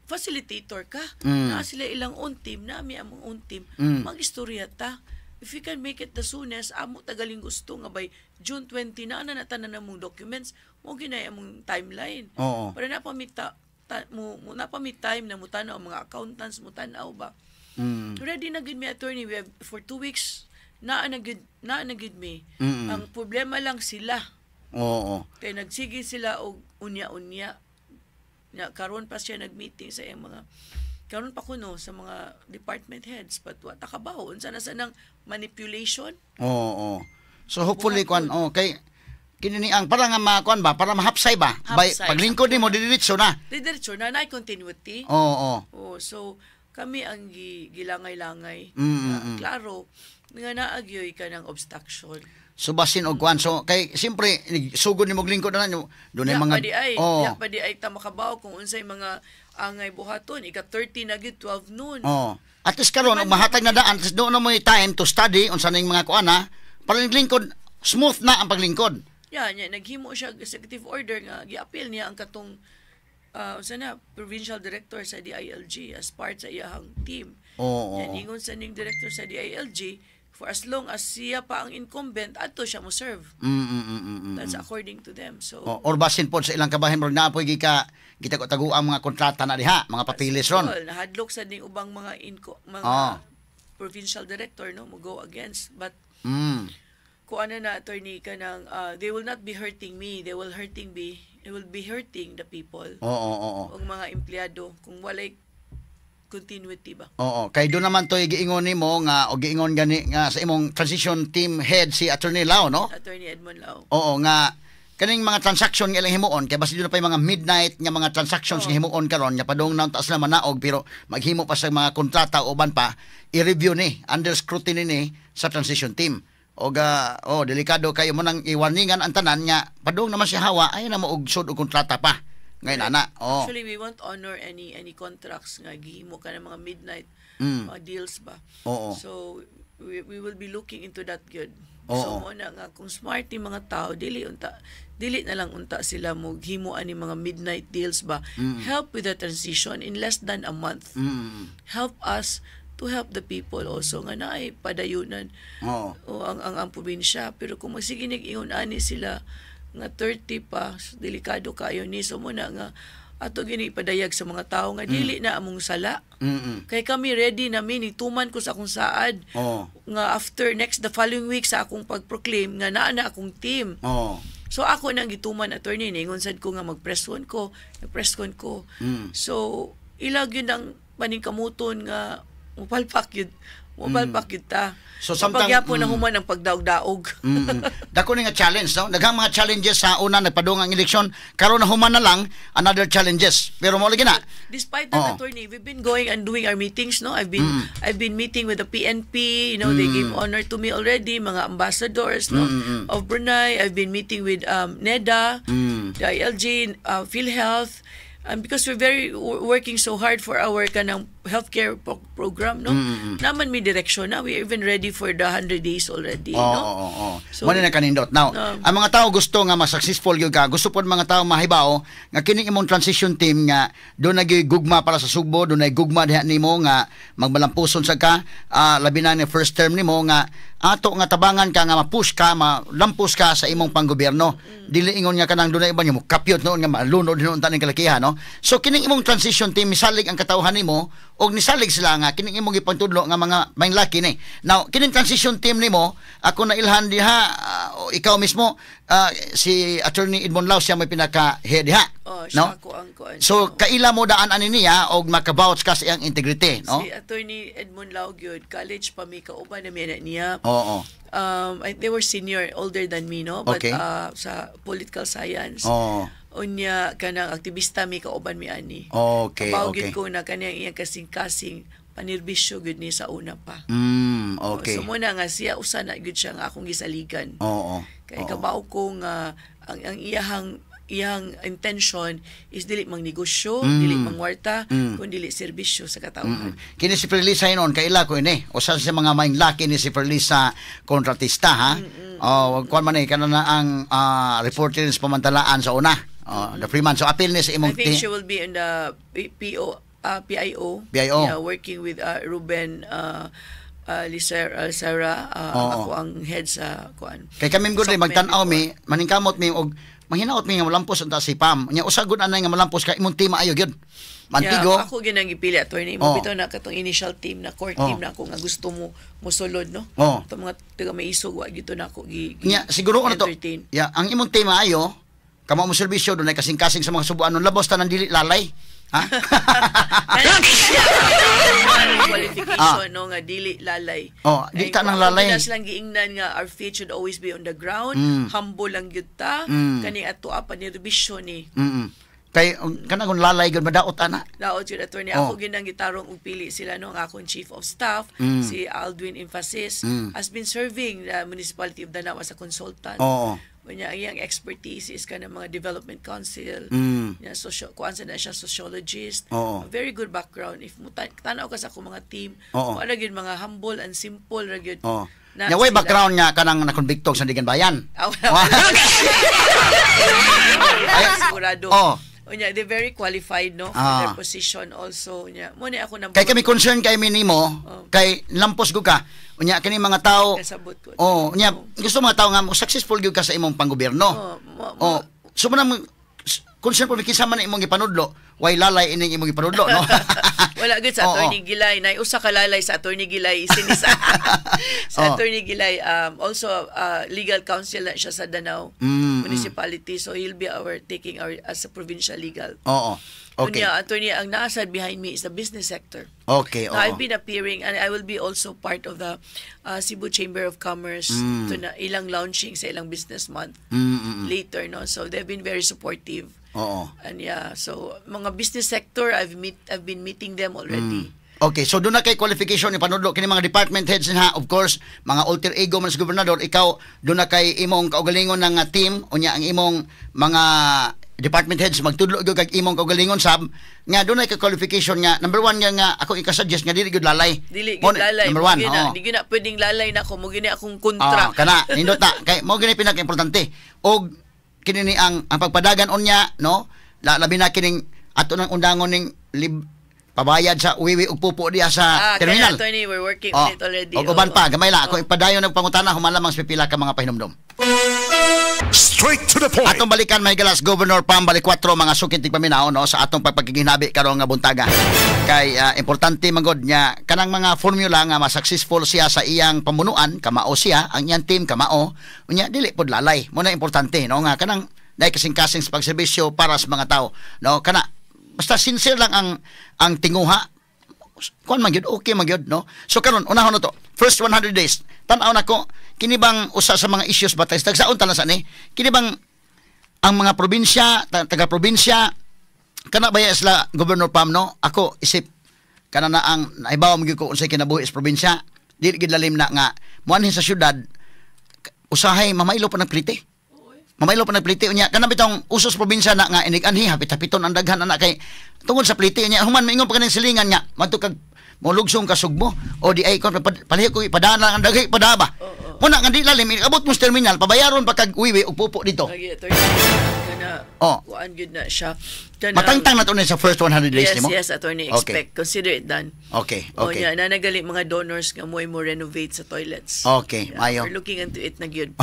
facilitator ka. Na sila ilang own team, nami among own team. Magistorya ta. If we can make it the soonest, amo tagaling gusto nga by June 20 na ana na tanan namong documents, mo ginay among timeline. Para na pa mi ta, ta, mo, mo na pa mi time na mutanaw ang mga accountants, mutanaw ba. Ready na gud mi, attorney. We have for 2 weeks naa na gud mi. Ang problema lang sila. Kay nagsige sila og unya-unya. Nya karon pa siya nag-meeting sa iyang mga, karon pa kuno sa mga department heads, but wa ta kabawo unsa na sa nang manipulation. Oo. So hopefully kwan, oh, kay kini ni ang para nga makuan ba, para mahapsay ba by Hapsay. Paglingkod nimo didiretso na. Diretso na na continuity. Oo. Oh, so kami ang gilangay-langay. Mm, Na, klaro nga naagyoy ka ng obstruction. So basin og kuan, so kay siyempre sugod nimo lingkod na nyo doon ay Diya mga pa di ay, diya pa di ay ta makabaw kung unsay mga angay buhaton. Ika 30 na gyud 12 noon. Oh. At least karon og mahatag na daan, at least doon na mo time to study unsa ning mga kuan ha para lingkod smooth na ang paglingkod. Ya, nya naghimo siya og executive order nga gi-appeal niya ang katong unsa na provincial director sa DILG as part sa iyahang team. Oo. Nya ningon sa ning director sa DILG, for as long as siya pa ang incumbent, adto siya mo serve. That's according to them. So Oh, or basin pod sa ilang kabahin murag naa poy gika gitago-tago ang mga kontrata na diha, mga papilis ron. Well, nahadlok sa ning ubang mga mga provincial director, no, mo go against, but kung ano na, attorney, ka ng they will not be hurting me, they will be hurting the people Oo, oo, oo. ug mga empleyado kung walay continuity ba. Oo, kay doon naman to giingon nimo nga o giingon gani nga sa imong transition team head si Attorney Lau, no? Attorney Edmond Lau. Oo, nga kaning mga transaction nga ilang himuon kay basi doon na pa yung mga midnight nga mga transactions nga himuon karon nga padung na taas na manaog, pero maghimo pa sa mga kontrata o uban pa, i-review ni under scrutiny ni sa transition team. Og oh, delikado kayo mo nang i-warningan ang tanan nga padung naman si Hawa ay na mo og sud og kontrata pa ngayon ana. Oh. Actually, we won't honor any contracts nga gihimo ka ng mga midnight mga deals ba. So we will be looking into that good. So mo na nga kung smart ni mga tao, dili na lang unta sila mo himo ani mga midnight deals ba. Help with the transition in less than a month. Help us to help the people also nga naay padayunan o ang probinsya, pero kung magsige ingon ani sila nga 30 pa, so delikado kayo ni. So mo na nga ato gini ipadayag sa mga tao nga dili na among sala kay kami ready na mi, nituman ko sa akong saad nga after next, the following week sa akong pag-proclaim nga naa na akong team. So ako nang gituman, attorney, ningon sad ko nga mag-press con ko, nag-press con ko. So ilag yun ang paningkamuton nga mupalpak yun ta. So, samtang- Pagyapon na human ang pagdaog-daog. Dako ni nga challenge, no? Daghang mga challenges sa una nagpadung ang eleksyon, karon na human na lang another challenges. Pero mo lagi na. Despite that, attorney, we've been going and doing our meetings, no? I've been meeting with the PNP, they gave honor to me already, mga ambassadors, no, of Brunei. I've been meeting with NEDA, the ILG, PhilHealth. Because we're very working so hard for our kanang healthcare program, no? Naman may direksyon na. We're even ready for the 100 days already, no? Oo. So, Mo na kanindot. Now, ang mga tao gusto nga ma-successful gyud ka, gusto pod mga tao mahibaw nga kining imong transition team nga duna gyud gugma para sa Sugbo, dunay gugma diha nimo nga magmalampuson sa ka, labi na ni first term nimo nga ato nga tabangan ka nga ma-push ka, malampos ka sa imong panggobyerno. Dili ingon nga kanang dunay iban nga mo kapyot noon nga malunod noon taning kalakihan, no? So kining imong transition team, misalig ang katawhan nimo og nisalig sila nga kining imong gipantudlo nga mga main laki ni. Now, kining transition team nimo, ako na ilhan diha, o ikaw mismo, si Attorney Edmond Lau siya may pinaka head diha. Oh, no? siya ako ang kuan. So kaila mo daan ani niya og makabouch ka sa iyang integrity, no? Si Attorney Edmond Lau gyud, college pa mi, kauban na mi na niya. They were senior, older than me, no? But sa political science. Unya kanang aktivista mi, kauban mi ani. Kabaw gyud ko na kaniyang iyang kasing-kasing panirbisyo gyud ni sa una pa. So muna nga siya usa na gyud siya nga akong gisaligan. Kay kabaw ko nga ang iyahang intention is dili mang negosyo, dili mangwarta, kun dili serbisyo sa katawhan. Kini si Ferlisa noon, kaila ko ini. Usa sa mga maing laki ni si Ferlisa kontratista, ha. Oh, kuan man eh kana na ang reporter sa pamantalaan sa una. Oh, the Freeman. So apil ni sa imong I think she will be in the PO, PIO. PIO. Yeah, working with Ruben Lisera, ako ang head sa kuan. Kay kami gud Socmed magtan-aw mi, before. Maningkamot mi og manghinaot mi nga malampos unta si Pam. Nya usa gud anay nga malampos kay imong team ayo gyud. Mantigo. Yeah, ako ginang gipili, attorney mo bitaw na katong initial team na core team na ako nga gusto mo mosulod, no. Itong mga taga maisog wa gito na ako gi Nya siguro ko na to. entertain. Ya, ang imong team ayo kamo mo serbisyo, dunay kasing-kasing sa mga subuan labaw tanan dili lalay. Ha? Qualification, no, nga dili lalay. Oh, di ta nang lalay. Kung silang giingnan nga our feet should always be on the ground, humble lang gyud ta, kani ato pa ni ni. Kay kanang kung lalay gyud madaot ana. Laot yun, attorney. Ako ginang gitarong og pili sila, no, ang akong chief of staff, si Aldwin Emphasis, has been serving the municipality of Danao as a consultant. Unya, ang iyang expertise is kanang mga development council. Nya social kuan sa na siya, sociologist. A very good background. If mo tanaw ka sa akong mga team, wala gyud, mga humble and simple ra gyud. Na Nya way sila. Background nga kanang nakonbikto sa Sandiganbayan. Ah, wala, wala. Ay, sigurado. Unya, they're very qualified, no, for their position also. Unya, mo ni ako nang Kay kami concern kay mi nimo, kay lampos gud ka. Unya kini mga tao. Kasabot ko. Oh, unya gusto mga tao nga mo successful gyud ka sa imong panggobyerno. Oh, Oh, so mo nang concern po mi kinsa man imong gipanudlo, way lalay ining imong gipanudlo, no? Wala gud sa Attorney Gilay. Nay usa ka lalay sa Attorney Gilay sinisa. Sa Attorney Gilay, also legal counsel na siya sa Danao Municipality. So he'll be our taking our as a provincial legal. Unya, attorney, ang nasa behind me is the business sector. Now, I've been appearing and I will be also part of the Cebu Chamber of Commerce to na ilang launching sa ilang business month later, no? So they've been very supportive. And yeah, so mga business sector, I've been meeting them already. Okay, so duna kay qualification ni panudlo kini mga department heads ha, of course, mga alter ego man sa gobernador, ikaw duna kay imong kaugalingon ng team, unya ang imong mga department heads magtudlo gyud kag imong kaugalingon sab nga dunay kay qualification nga number one nga nga ako ika-suggest nga dili gyud lalay. Dili Mo gyud lalay. Number Mo one, gyud na, oo. di gyud na pwedeng lalay na ako, mo gyud na akong kontra. Oh, kana nindot na kay mo gini pinaka-importante. Og kini ni ang pagpadagan unya, no? Labi na kining ato nang undangon ning pabayad sa uwiwi ug pupo diha sa terminal. Kaya, attorney, we're working on it already. Og uban pa, gamay lang. Ako ipadayon ng pangutana human lamang sa pipila ka mga pahinumdom. Straight to the point. Atong balikan, may galas Governor Pam Balicuatro, mga sukit paminaw, no, sa atong pagpagkiginabi karong nga buntaga. Kay importante magod nya kanang mga formula nga ma-successful siya sa iyang pamunuan, kamao siya, ang iyang team kamao, unya dili pod lalay. Mo na importante, no, nga kanang dahil kasing-kasing sa pagserbisyo para sa mga tao, no? Kana basta sincere lang ang tinguha, kuan man gyud, okay man gyud, no? So karon unahon na to, first 100 days. Tan-aw nako kini bang usa sa mga issues ba tagsaon ta na sa ni kini bang ang mga probinsya, taga probinsya kana ba ya sila, Governor Pam, no? Ako isip kana na ang naibaw mo gyud ko unsay kinabuhi sa probinsya, dili gyud lalim na nga muanhin sa syudad, usahay mamailo pa ng plite. Mamaylo pa nagpliti unya kanang bitong usos probinsya na nga inig anhi hapit-hapiton ang daghan ana kay tungod sa pliti unya human maingon pa kaning silingan nga madto kag molugsong ka Sugbo o di ay kon palihog ko ipadaan lang ang daghay pada ba. Muna nga di lalim abot mo sa terminal, pabayaron pa kag uwiwi og pupo dito. Lagi, attorney, kana kuan gyud na siya. Matangtang na to na sa first 100 days Yes, nimo? yes, attorney, expect. Consider it done. Okay. Oh, yeah, nanagali mga donors nga mo renovate sa toilets. Okay, Yeah, maayo. we're looking into it na gyud.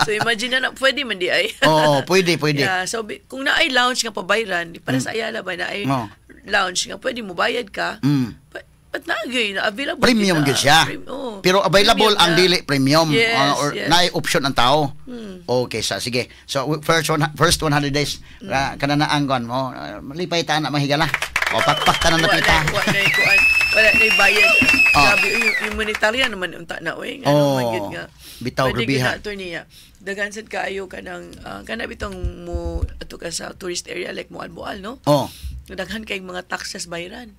So imagine na, pwede man di ay. Oo, pwede, pwede. Yeah, so kung naay lounge nga pabayran, para sa Ayala ba naay lounge nga pwede mo bayad ka. But naa gyud na available Premium gyud gyud siya. Oh. Pero available Premium ang na. dili premium. Or naay option ang tao. Okay, sa sige. So first 100 days kana na ang kuan mo. Malipay ta na mahigala. O pakpak ta na Wala napita. na, wala na kuan. Wala na bayad. Grabe, yung monetarya naman unta na oy. Ngano man gyud nga. Bitaw, Pwede gyud grabiha. na, attorney, ya. Daghan sad kaayo kanang kana bitong mo ato ka sa tourist area like Moalboal, no? Daghan kay mga taxes bayaran.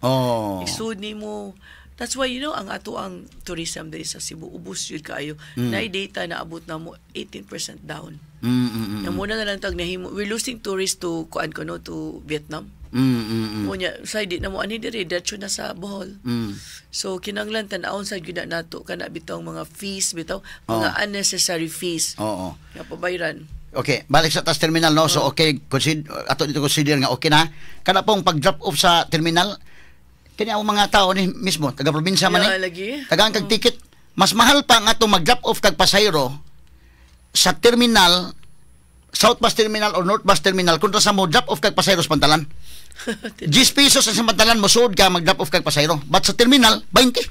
Isud nimo. That's why ang ato ang tourism diri sa Cebu ubos jud kaayo. Naay data na abot na mo 18% down. Nga muna na lang tag nahimo. We're losing tourists to kuan ko no to Vietnam. Unya, say di na mo ani diri diretso na sa Bohol. So kinanglan tan-awon sa gyud na nato kana bitaw mga fees bitaw, mga unnecessary fees. Nga pabayran. Okay, balik sa tas terminal, no. So okay, consider ato dito, consider nga okay na. Kana pong pag-drop off sa terminal kini ang mga tao ni mismo taga probinsya man Yeah, eh. lagi. Tagaan kag ticket, mas mahal pa nga ato mag-drop off kag pasahero sa terminal, South Bus Terminal or North Bus Terminal, kontra sa mo drop off kag pasahero sa Pantalan. 10 pesos sa Pantalan mosuod ka mag-drop off kag pasahero. But sa terminal 20.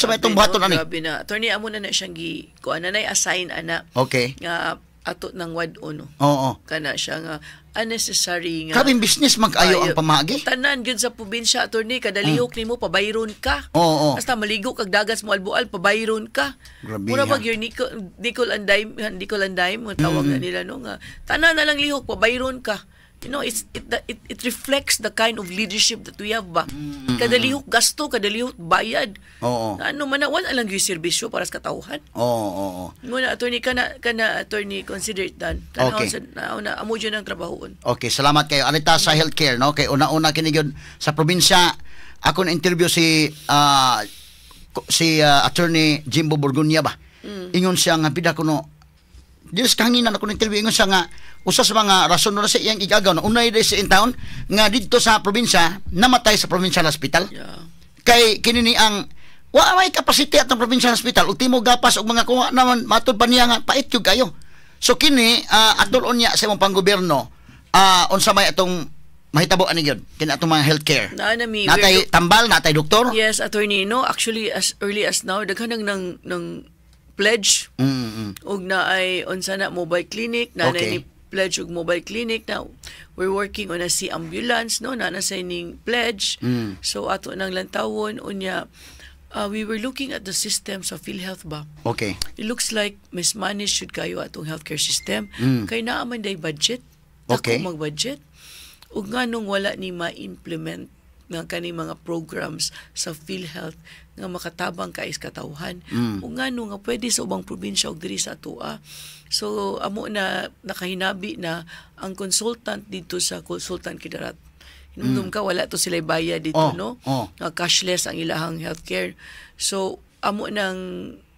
Sa ba itong Grabe, buhaton no? ani? Grabe na. Attorney, amo na na siyang gi kuan na nay assign ana nga ato nang wad-on. Kana siya nga unnecessary nga Grabe business mag-ayo ang pamagi. Tanan gyud sa probinsya, attorney, kada lihok nimo pabayron ka. Oo. Basta maligo kag dagat sa Moalboal, pabayron ka. Grabe, Mura ha. bag your nickel, nickel and dime, nickel and dime ang tawag na nila no nga. Tanan na lang lihok pabayron ka. It reflects the kind of leadership that we have ba. Kada lihok gasto, kada lihok bayad. Ano man na wala lang gyud serbisyo para sa katawhan. Oo, oo. Muna attorney kana kana attorney, consider it done. Kana sa na, na amo jud ang trabahoon. Okay, salamat kayo. Anita sa healthcare, no? Kay una-una kini gyud sa probinsya, ako na interview si Attorney Jimbo Borgonia ba. Ingon siya nga bida kuno Diyos kahanginan ako ng interview, ingon siya nga usa sa mga rason na sa iyang igagaw na unay sa in town nga didto sa probinsya namatay sa provincial hospital. Kay kini ni ang wa may capacity atong provincial hospital, ultimo gapas og mga kuha naman matud pa niya nga pait gyud kayo. So kini atol unya sa imong panggobyerno, unsa may atong mahitabo ani gyud kini atong mga healthcare? Naa na mi Natay tambal, natay doktor. Yes, attorney, no, actually as early as now daghan nang nang pledge og naay unsa na mobile clinic na ni pledge og mobile clinic na we're working on a sea ambulance, no, na sa ning pledge. So ato nang lantawon unya, we were looking at the system sa PhilHealth ba. It looks like mismanaged should kayo atong healthcare system kay naa man day budget. Dako mag-budget ug nganong wala ni ma-implement nga kani mga programs sa PhilHealth nga makatabang kay sa katawhan ug ngano nga pwede sa ubang probinsya ug diri sa atoa? So amo na nakahinabi na ang consultant dito sa Sultan Kudarat. Hinumdum ka wala to sila bayad dito, no? Nga cashless ang ilahang healthcare. So amo nang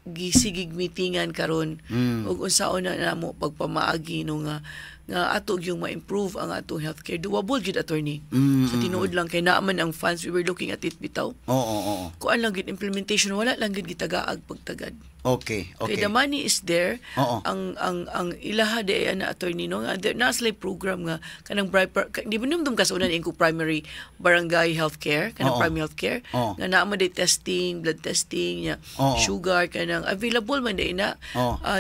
gisigig meetingan karon ug unsaon na namo pagpamaagi no nga nga ato yung ma-improve ang atong healthcare. Doable gyud, attorney. Sa tinuod lang kay naa man ang funds. We were looking at it bitaw. Oo, oo, oo. Kuan lang gyud implementation, wala lang gyud gitagaag pagtagad. Kay the money is there. Ang ilaha di ay ana, attorney, no, nga there na sila program nga kanang di ba numdum ka sa unan ko primary barangay healthcare kanang primary healthcare nga naa man day testing, blood testing nya, sugar, kanang available man day na.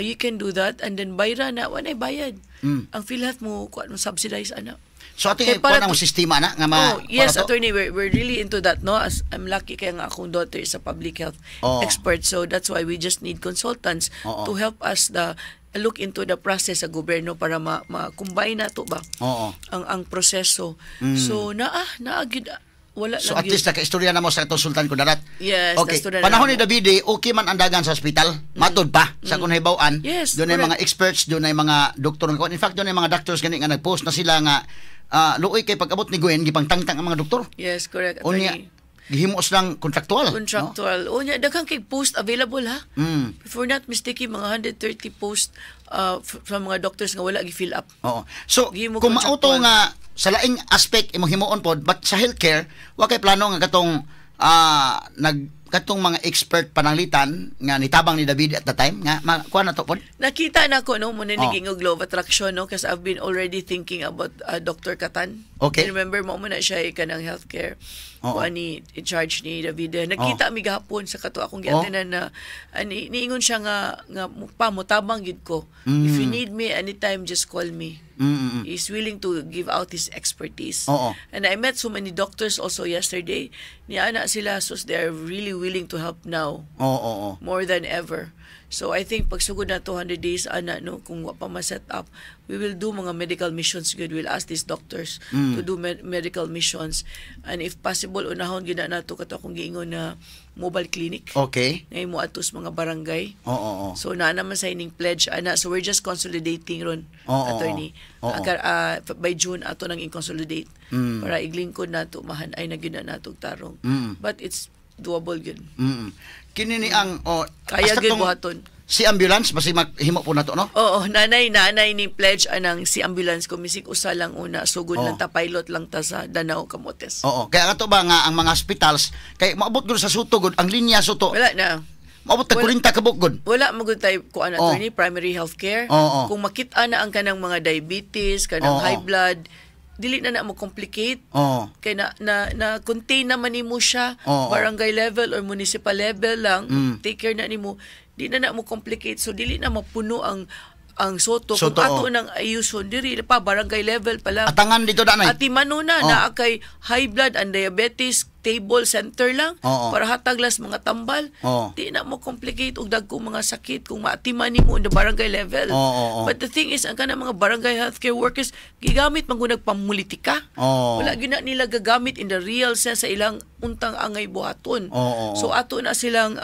You can do that and then bayra na, walay bayad. Ang PhilHealth mo kuan mo subsidize ana. So ato Kay yung para kuan ang sistema na nga ma Oh, yes, kuan na to? attorney, we're really into that, no? As I'm lucky kaya nga akong daughter is a public health expert. So that's why we just need consultants to help us the look into the process sa gobyerno para ma-combine na to ba ang proseso. So naa naa gyud Wala So lang at least nakaistorya na mo sa atong Sultan Kudarat. Yes, Okay. nastorya na Panahon ni namo. Davide, okay man ang dagan sa ospital. Matod pa sa kung hibaw-an. Yes, doon ay correct. mga experts, doon ay mga doktor. In fact, doon ay mga doctors gani nga nag-post na sila nga luoy kay pag-abot ni Gwen gipangtangtang ang mga doktor. Yes, correct, Unya attorney. Gihimo silang contractual. Contractual. No? Unya, daghang kay post available ha. If we're not mistaken, mga 130 post from mga doctors nga wala gi-fill up. No? Oo. So, Gihimo kung mauto contractual. nga sa laing aspect imong himuon pod, but sa healthcare, wa kay plano nga katong nag katong mga expert pananglitan nga nitabang ni David at the time nga makuha na to pod. Nakita na ko no mo na Oh. naging og law of attraction, no, kasi I've been already thinking about Dr. Katan. Remember mo na siya kanang healthcare kuan ni in charge ni David. Nakita mi gahapon sa kato akong giatinan na ani niingon siya nga nga pa motabang gid ko. If you need me anytime, just call me. He's willing to give out his expertise. And I met so many doctors also yesterday. Niana sila, so they are really willing to help now Oo, oo, oo. more than ever. So I think pagsugod na 200 days ana no, kung wa pa ma-set up, we will do mga medical missions good. We'll ask these doctors to do medical missions and if possible unahon gyud na nato kato akong giingon na mobile clinic. Ngay mo ato sa mga barangay. Oo, oo. So naa naman sa ining pledge ana. So we're just consolidating ron, attorney. By June ato nang i-consolidate para iglingkod nato mahan-ay na gyud na nato og tarong. But it's doable gyud. Kini ni ang oh, Kaya hasta gyud tong buhaton. Sea ambulance basi maghimo po nato, no? Oo, nanay ni pledge anang sea ambulance ko misik usa lang una sugod Oo. lang ta, pilot lang ta sa Danao, Camotes. Oo, kaya kato ba nga ang mga hospitals kay maabot gud sa Sotto gud ang linya Sotto. Wala na. Maabot tag Wala. 40 ka buok gud. Wala magud tay kuan, attorney, primary health care. Oo. Kung makita na ang kanang mga diabetes, kanang high blood, dili na na mo complicate. Kay na na, na contain naman nimo siya barangay level or municipal level lang, take care na nimo. Di na na mo complicate, so dili na mapuno ang Sotto. Sotto, Kung ato oh. nang ayuson diri pa barangay level pa lang. Atangan dito danay. Ati manuna naa kay high blood and diabetes table center lang para hatag las mga tambal. Di na mo complicate og dagko mga sakit kung maatiman nimo on the barangay level. Oo, oo. But the thing is, ang kanang mga barangay healthcare workers gigamit man gud nagpamulitika. Wala gyud na nila gagamit in the real sense sa ilang untang angay buhaton. Oo, oo. So ato na silang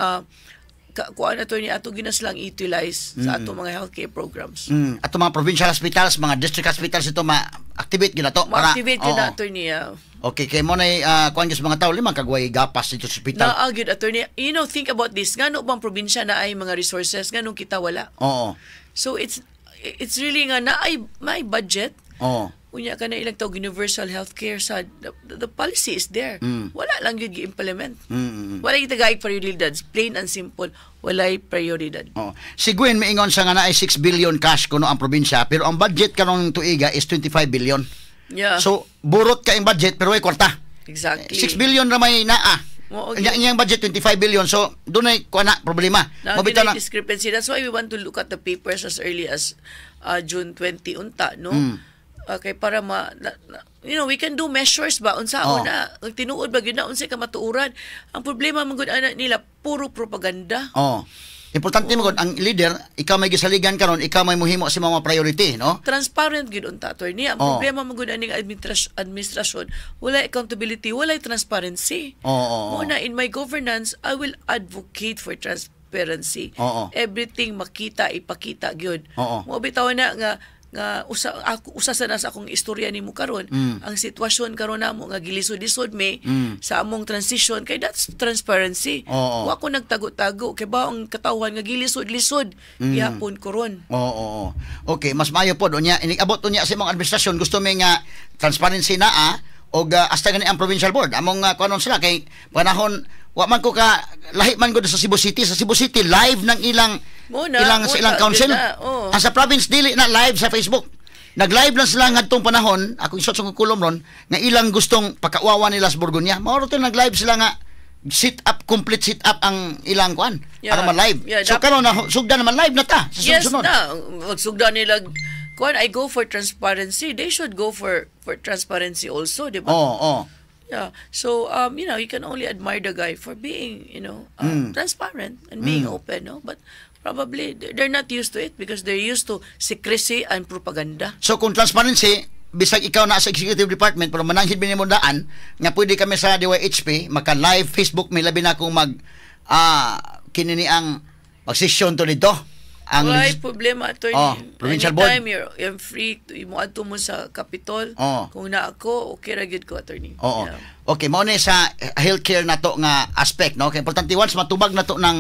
kuan ato ni ato gina silang utilize sa ato mga healthcare programs. Ato mga provincial hospitals, mga district hospitals ito ma-activate gyud na to. Ma-activate gyud na, Oo. attorney. Okay, kay mo na kuan gyud sa mga tao limang kagway gapas dito sa ospital. Naa gyud, attorney. Think about this. Ngano bang probinsya na ay mga resources nganong kita wala? So it's really nga naay may budget. Unya ka na ilang tawag universal healthcare sa the policy is there. Wala lang gyud gi-implement. Wala gyud tagaig prioridad. Plain and simple, walay prioridad. Oo. Si Gwen miingon sa nga naay 6 billion cash kuno ang probinsya, pero ang budget karong tuiga is 25 billion. So burot ka ang budget pero way kwarta. 6 billion ra may naa. Mao Nya iyang budget 25 billion, so dunay kuan na problema. Na Mabitaw na discrepancy. That's why we want to look at the papers as early as June 20 unta, no? Okay, para ma, na, na- you know, we can do measures ba unsa na ang tinuod ba gyud na unsay kamatuoran. Ang problema man gud ana nila puro propaganda. Oh. Importante mo gud ang leader, ikaw may gisaligan karon, ikaw may muhimo sa mga priority, no? Transparent gyud unta, attorney. Ang problema man gud aning administrasyon, wala accountability, wala transparency. Oo, oo, Mo na in my governance, I will advocate for transparency. Everything makita, ipakita gyud. Mo bitaw na nga nga usa ako usa sa nasa akong istorya nimo karon, ang sitwasyon karon namo nga gilisod-lisod may sa among transition kay that's transparency. Wa ko nagtago-tago kay ba ang katawhan nga gilisod-lisod gihapon ko ron. Oo. Okay, mas maayo pod unya inig-abot unya sa imong administrasyon, gusto mi nga transparency naa og hasta gani ang provincial board among kuanon sila kay panahon wa man ko ka lahi man gud sa Cebu City. Sa Cebu City live ng ilang Mo na, ilang mo sa ilang na, council. Yun na, oo. Ang sa province dili na live sa Facebook. Nag-live lang sila ngadtong panahon, ako isot sa kulom ron, nga ilang gustong pakauwawa nila sa Borgonya. Mao ro to, nag-live sila nga sit up, complete sit up ang ilang kuan aron ma-live. So karon na sugdan naman, live na ta sa sunod. Na magsugda nila kuan. I go for transparency. They should go for transparency also, di ba? Oo. Yeah. So, you can only admire the guy for being, transparent and being open, no? But probably they're not used to it because they're used to secrecy and propaganda. So kung transparency, bisag ikaw na sa executive department, pero mananghid mi nimo daan nga pwede kami sa DYHP maka live Facebook mi, labi na kung mag kini ni ang mag-session to dito ang Why problema, attorney? Oh, provincial board. Anytime you're free to mo adto mo sa Capitol. Kung na ako, okay ra gyud ko, attorney. Oo. Yeah. Okay, mao ni sa healthcare nato nga aspect, no? Kay importante once matubag nato ng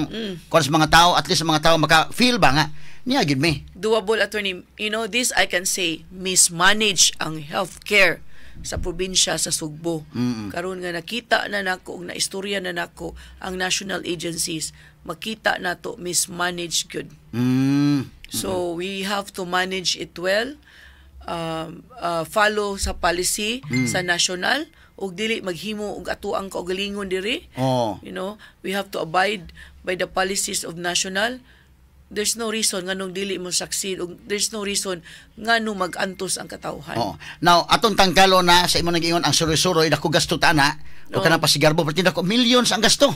kuan sa mga tao, at least ang mga tao maka-feel ba nga niya gyud mi. Doable, attorney. This I can say, mismanage ang healthcare sa probinsya sa Sugbo. Karon nga nakita na nako ug naistorya na nako ang national agencies, makita nato mismanage gyud. So we have to manage it well. Follow sa policy sa national ug dili maghimo og atuang kaugalingon diri. We have to abide by the policies of national. There's no reason nganong dili mo succeed ug there's no reason nganong mag-antos ang katawhan. Oo. Now, atong tangkalo na sa imo nag-ingon ang suroy-suroy, dako gasto ta na o kanang pasigarbo, pero dako millions ang gasto.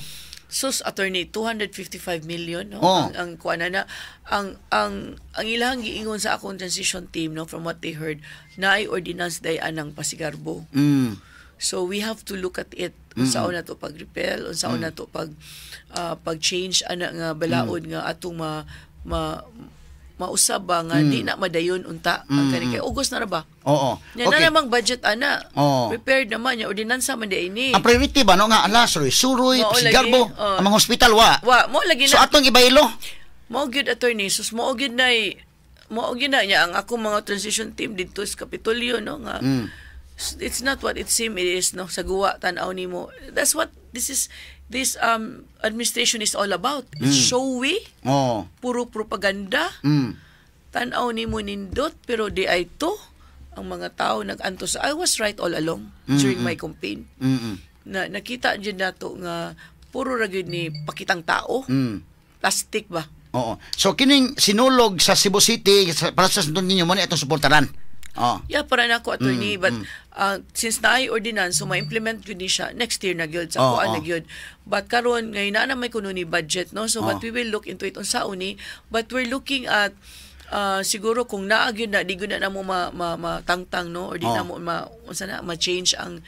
Sus, attorney, 255 million, no? Ang kuan na ang ilang giingon sa akong transition team, no, from what they heard, naay ordinance day anang pasigarbo. So we have to look at it, unsaon na to pag-repeal, unsaon na to pag-change ana nga balaod nga atong ma, ma mausab ba nga di na madayon unta ang kani kay August na ra ba. Nya na namang budget ana. Prepared naman nya ordinansa man di ini. Ang priority ba, no, nga ala suroy-suroy, Mao lagi. pasigarbo, ang mga hospital wa. Wa mo lagi So na. atong ibaylo. Mao gyud, attorney, sus, mao gyud na niya ang akong mga transition team didto sa Kapitolyo, no, nga it's not what it seem it is, no, sa guwa tan-aw nimo. That's what this administration is all about. It's showy, puro propaganda. Tan-aw nimo nindot, pero di ay to ang mga tao nag-antos. I was right all along during my campaign. Na nakita jud nato nga puro ra gyud ni pakitang tao. Plastic ba? Oo. So kining sinulog sa Cebu City sa, para sa Santo Niño mo ni atong suportaran. Oo. Yeah, para nako, attorney, but since naay ordinance, so ma-implement gyud ni siya next year na gyud sa kuan na gyud. But karon ngayon na may kuno ni budget, no. So but we will look into it unsaon ni, but we're looking at siguro kung naa gyud na di gyud na namo ma, ma, matangtang, no, or di na mo ma unsa na ma-change ang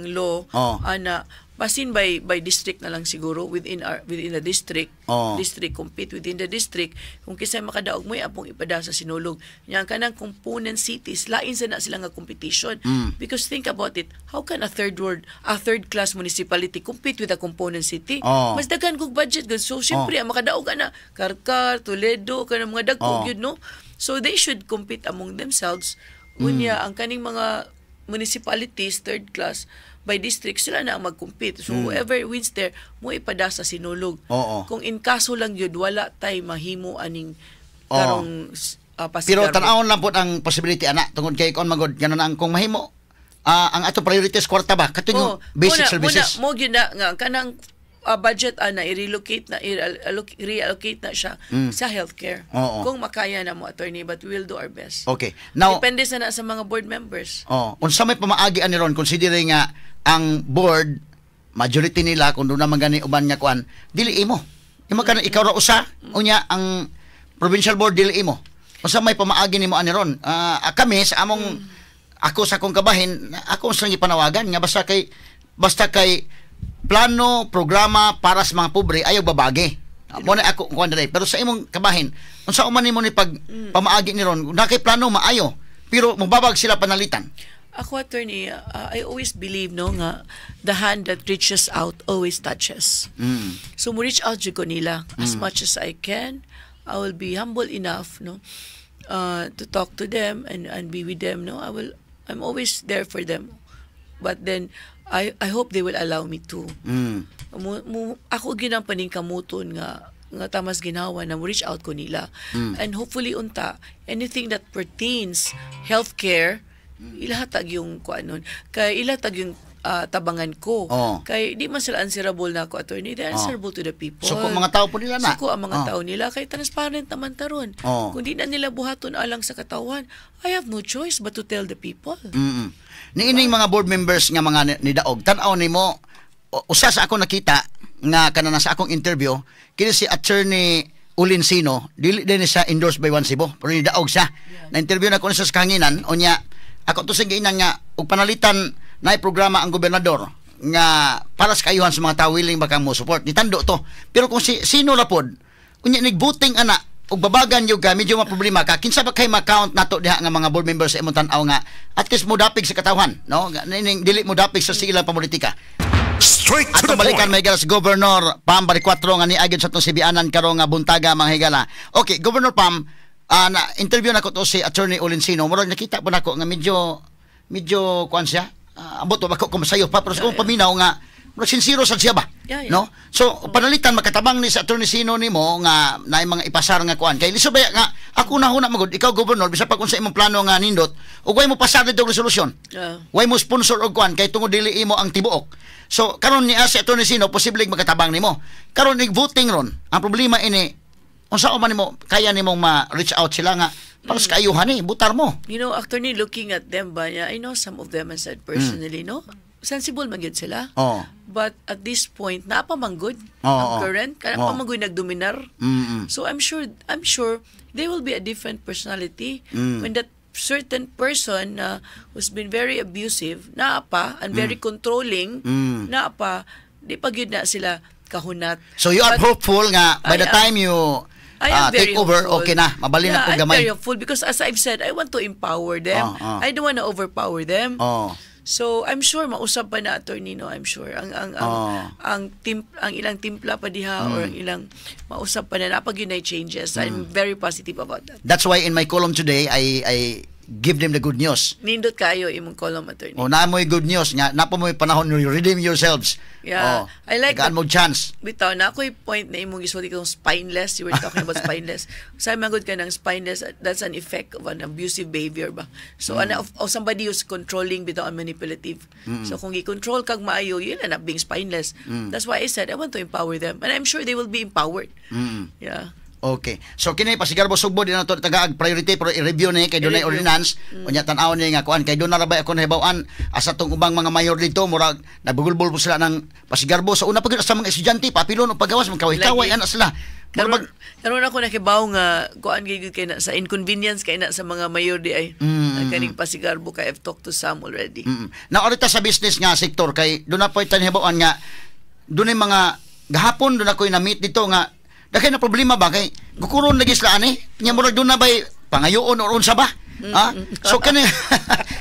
law ana, basin by district na lang siguro, within the district, district, compete within the district. Kung kisay makadaog mo apong ipada sa sinulog nya. Ang kanang component cities, lain sa na sila nga competition, because think about it, how can a third class municipality compete with a component city? Mas daghan kog budget gud, so syempre ang makadaog ana Carcar, Toledo, kanang mga dagko gyud, no? So they should compete among themselves. Unya ang kaning mga municipalities third class, by district sila na ang mag-compete. So whoever wins there mo ipada sa sinulog. Kung in kaso lang yun, wala tay mahimo aning karong Pero pasigarbo. Tan-awon lang po ang possibility ana tungod kay kon magod ganun ang kung mahimo ang ato priorities kwarta ba katong basic services. Muna, mo gyud na nga kanang budget ana i-relocate na, i-reallocate na siya sa healthcare. Kung makaya na mo, attorney, but we will do our best. Okay. Now, Depende sa na sa mga board members. Oh, unsa may pamaagi ani ron, considering nga ang board majority nila, kung doon naman gani uban nga kuan, dili imo. Imo kana ikaw ra usa, unya ang provincial board dili imo. Unsa may pamaagi nimo ani ron? Kami sa among, ako sa akong kabahin, ako sa gipanawagan nga basta kay plano, programa para sa mga pobre ayaw babagi. Mo na ako kuan dire. Pero sa imong kabahin, unsa man nimo ni pag pamaagi ni ron? Na kay plano maayo, pero mobabag sila panalitan. Ako, attorney, I always believe, no, nga the hand that reaches out always touches. So mo reach out jud ko nila as much as I can. I will be humble enough, no, to talk to them and be with them, no. I'm always there for them. But then I hope they will allow me to. Mo, ako ginang paningkamuton nga tamas ginawa na mo reach out ko nila. And hopefully unta anything that pertains healthcare, ilahatag yung kuanon kay ilatag yung tabangan ko. Kay di man sila answerable na ako, attorney. They answerable to the people. So, kung mga tao po nila na. Suko ang mga tao nila kay transparent naman taron. Kung di na nila buhaton alang sa katawan, I have no choice but to tell the people. Niining mga board members nga mga nidaog, tan-aw nimo, usa sa ako nakita nga kana sa akong interview, kini si Attorney Ulinsino, dili din siya endorsed by One Cebu, pero nidaog siya. Na-interview na ko siya sa kahanginan, unya Ako to sa giinan nga og panalitan na programa ang gobernador nga para sa kaayuhan sa mga tao, willing ba kang mo support ni tando to. Pero kung si sino ra pod unya nigbuting ana ug babagan yung ka, medyo maproblema ka. Kinsa ba kay ma-count nato diha nga mga board members sa imong tan-aw nga at least mo dapig sa katawhan, no? Nga ning dili mo dapig sa silang pamulitika? Straight to the Atong balikan point. May sa Governor Pam Baricuatro nga niagid sa atong sibianan karong nga buntaga, mga higala. Okay, Governor Pam, na interview nako to si Attorney Olencino. Murag nakita po nako nga medyo medyo kuan siya. Ambot ba ko kung masayo pa, pero sa kong paminaw nga murag sincero sad siya ba? Yeah. No? So panalitan makatabang ni sa Attorney Sino nimo nga naay mga ipasar nga kuan. Kay lisod ba nga ako na huna magud ikaw, Governor, bisa pag unsa imong plano nga nindot ug way mo pasar dito og resolusyon. Way mo sponsor og kuan kay tungod dili imo ang tibuok. So karon ni si Attorney Sino posible makatabang nimo. Karon nig voting ron. Ang problema ini, unsa man nimo kaya nimong ma-reach out sila nga para sa kaayuhan ni butar mo? Actually, looking at them ba, niya, I know some of them and said personally, no? Sensible man gyud sila. But at this point, naa pa man gud ang current, kana pa man gud nagdominar. So I'm sure there will be a different personality when that certain person who's been very abusive, naa pa, and very controlling, naa pa, di pa gyud na sila kahunat. So you are But hopeful nga by the time you I am very take over, hopeful. okay na, mabalin na Yeah, pug I'm gamay. very hopeful because, as I've said, I want to empower them. I don't want to overpower them. So I'm sure mausab pa na, Attorney, no, I'm sure ang ang ilang timpla pa diha or ang ilang mausab pa na napag yun ay changes. I'm very positive about that. That's why in my column today I give them the good news. Nindot kayo imong column, Attorney. O naa mo'y good news nga naa pa mo'y panahon, you redeem yourselves. Yeah. Oh, I like tagaan mo chance. Bitaw na ako'y point na imong gisulti kong spineless. You were talking about spineless. Sa man gud ka ng spineless, that's an effect of an abusive behavior ba. So ana of somebody who's controlling bitaw and manipulative. So kung i-control kag maayo, yun na being spineless. That's why I said I want to empower them and I'm sure they will be empowered. Yeah. Okay. So kini Pasigarbo Sugbo di na to tagaag priority, pero i-review ni kay dunay I-review. Ordinance. Unya tan-awon ni nga kuan kay doon na rabay ako nahibaw-an asa tong ubang mga mayor dito, murag nagbugulbol po sila ng Pasigarbo sa una pa gyud sa mga estudyante papilon og pagawas, magkaway-kaway Lagi. Ana sila. Murag Karon karon ako nakibaw nga kuan gyud kay na sa inconvenience kay na sa mga mayor di ay kaning Pasigarbo kay I've talked to some already. Now, arita sa business nga sektor kay doon na po nahibaw-an nga doon mga gahapon doon ako'y na-meet dito nga daghan na problema ba kay gukuron lagi sila ani nya murag doon na bay pangayoon or unsa ba? Ah? So kani,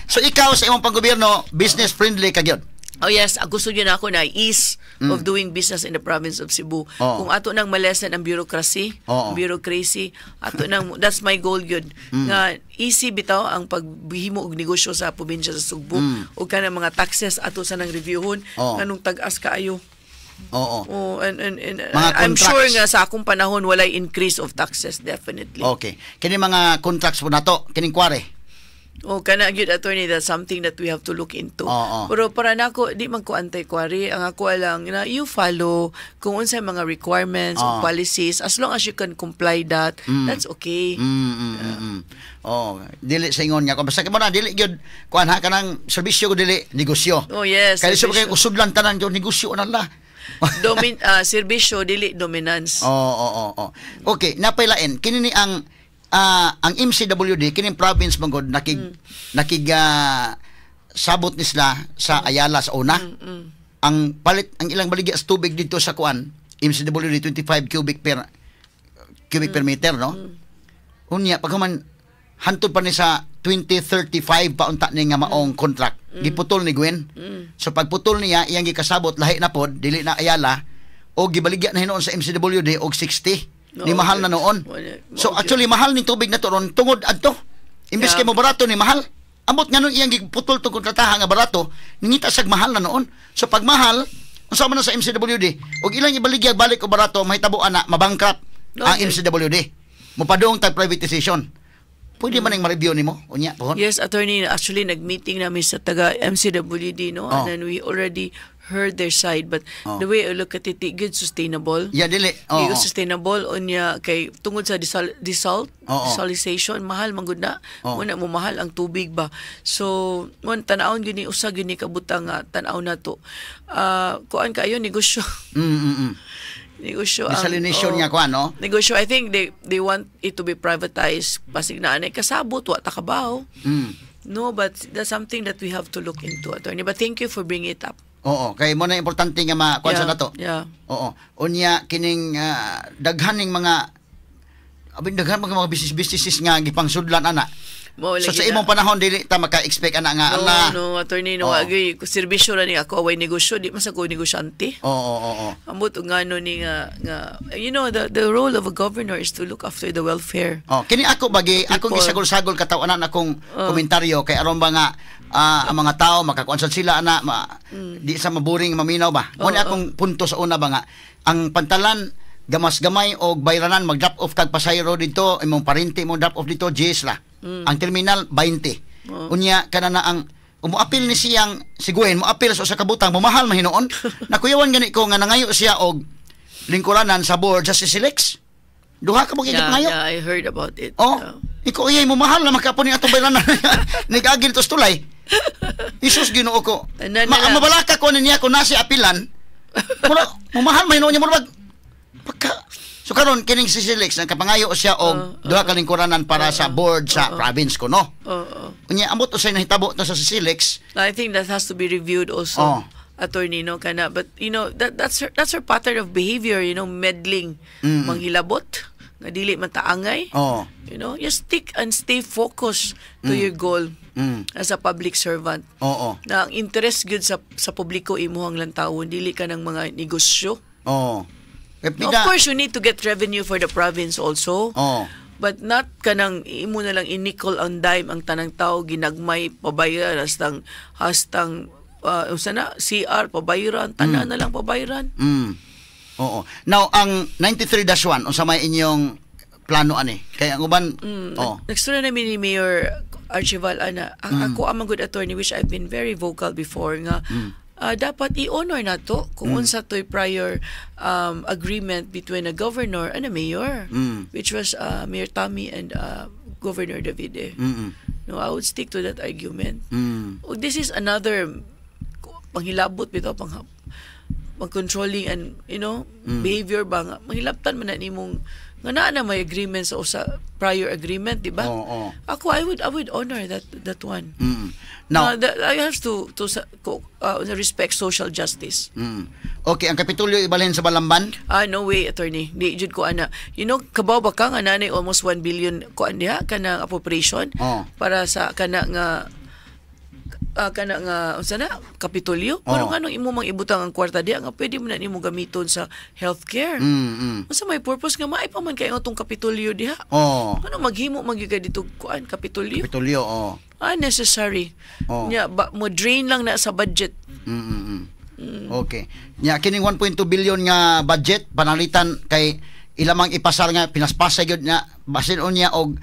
so ikaw sa imong panggobyerno, business friendly ka gyud. Oh yes, ang gusto niyo na ako na ease of doing business in the province of Cebu. Kung ato nang ma-lessen ang bureaucracy, bureaucracy, ato nang, that's my goal gyud. Nga easy bitaw ang paghimo og negosyo sa probinsya sa Sugbo. Ug kanang mga taxes ato sa nang reviewhon nganong tag-as kaayo. Oh, and Mga I'm contracts. sure nga sa akong panahon walay increase of taxes, definitely. Okay. Kini mga contracts po nato kining kware. Oh, kana gyud, Attorney, that's something that we have to look into. Pero para nako, di man ko anti-quarry, ang ako lang na you follow kung unsay mga requirements o policies, as long as you can comply that, that's okay. Oh, dili sa ingon nga kung basta kamo na dili gyud kuan ha, kanang serbisyo ko dili negosyo. Oh yes, Kay so kay serbisyo. usudlan tanan gyud negosyo na la. Serbisyo dili dominance. Oo. Okay, napailain kini ni ang MCWD kining province mangod nakig nakig sabot ni sila sa Ayala sa una. Ang palit ang ilang baligya sa tubig dito sa kuan MCWD 25 cubic per meter, no? Unya paghuman hantod pa ni sa 2035 pa unta ni nga maong contract. Giputol ni Gwen. So pagputol niya, iyang gikasabot lahi na pod, dili na Ayala o gibaligya na hinuon sa MCWD og 60. Ni No, mahal na noon. So actually mahal ni tubig na to ron tungod adto. Imbes kay mo barato ni mahal. Ambot nga nung iyang giputol tong kontrataha nga barato, ningita sag mahal na noon. So pag mahal, unsa man na sa MCWD og ilang ibaligya balik og barato, mahitabo ana mabankrupt ang MCWD. Mopadung tag privatization. Pwede man ning ma-review nimo unya pohon? Yes, Attorney, actually nag-meeting namin sa taga MCWD, no? Oh. And then we already heard their side, but the way I look at it, di good sustainable. Yeah, dili. Di good sustainable unya kay tungod sa desalination, mahal man gud na. Muna mo mahal ang tubig ba. So, mon tan-awon gyud ni usa gyud ni kabutang nga tan-aw na to. Ah, kuan kaayo negosyo. Negosyo ang Desalination oh, nga kuan, no? Negosyo. I think they want it to be privatized. Basig na anay kasabot wa ta kabaw. No, but that's something that we have to look into, attorney. But thank you for bringing it up. Oo, kay mo na importante nga makuan sa nato. Oo. Unya kining daghan ning mga abin daghan mga business businesses nga gipangsudlan ana. Mao So lagi sa na. imong panahon dili ta maka-expect ana nga No, ala. no, attorney, no, agree. Serbisyo ra ni ako, away negosyo, di man sa ko negosyante. Oo, oo, oo. Ambot og ngano ni nga the role of a governor is to look after the welfare. Oh, kini ako bagi akong People. gisagol-sagol katawanan akong komentaryo kay aron ba nga ang mga tao makakuan sad sila ana ma, di sa maboring maminaw ba. Mo ni akong punto sa una ba nga ang pantalan gamas gamay og bayranan, mag drop off kag pasahero dito, imong parente mo drop off dito, 10 la. Ang terminal 20. Unya kana na ang umuapil ni siyang si Gwen, moapil sa usa ka butang, mamahal mahinuon. Nakuyawan gani ko nga nangayo siya og lingkuranan sa board sa CCLEX. Duha ka mo ngayo. Yeah, I heard about it. Oh, ikaw uyay mo mahal na makapon ni atong bayranan. Nigagi nito sa tulay. Isus, Ginoo ko. Tanan Ma na lang. Mabalaka ko niya kung nasi apilan. Mura, mamahal man niya mura pagka. So karon kining si Silix nagkapangayo siya og duha ka lingkuranan para sa board sa province ko, no. Oo. Unya ambot usay nahitabo to sa Silix. I think that has to be reviewed also. Attorney, no, kana, but that's her pattern of behavior, meddling, manghilabot nga dili man taangay. Just stick and stay focused to your goal as a public servant. Na ang interest gyud sa publiko imuhang lantawon, dili ka ng mga negosyo. Kay Of course, you need to get revenue for the province also. But not kanang imo na lang i-nickel and dime ang tanang tao, ginagmay pabayran hastang unsa na CR pabayran, tanan na lang pabayran. Oo. Now ang 93-1, unsa may inyong plano ani? Kay ang uban oh. Nagstorya namin ni Mayor Archival ana. Ako ang good attorney, which I've been very vocal before nga dapat i-honor na to kung unsa to'y prior agreement between a governor and a mayor, which was Mayor Tommy and Governor Davide. No, I would stick to that argument. Oh, this is another panghilabot bitaw, pang controlling and behavior ba nga manghilabtan man na nimong nga naa na may agreement sa usa prior agreement, di ba? Oo. Ako, I would honor that one. Now, I have to respect social justice. Okay, ang Kapitulyo ibalhin sa Balamban? Ah, no way, attorney. Di jud ko ana. Kabaw ba ka nga nanay almost 1 billion kuan diha kanang appropriation para sa kana nga unsa na Kapitolyo? Pero nganong imo mang ibutang ang kwarta diha nga pwede mo na nimo gamiton sa healthcare? Unsa may purpose nga maay pa man kay atong Kapitolyo diha? Ano maghimo man gyud ka dito kuan Kapitolyo? Kapitulyo, oh. Unnecessary. Nya ba mo drain lang na sa budget. Okay. Nya kining 1.2 billion nga budget panalitan kay ilamang ipasar nga pinaspasa gyud nga basin unya og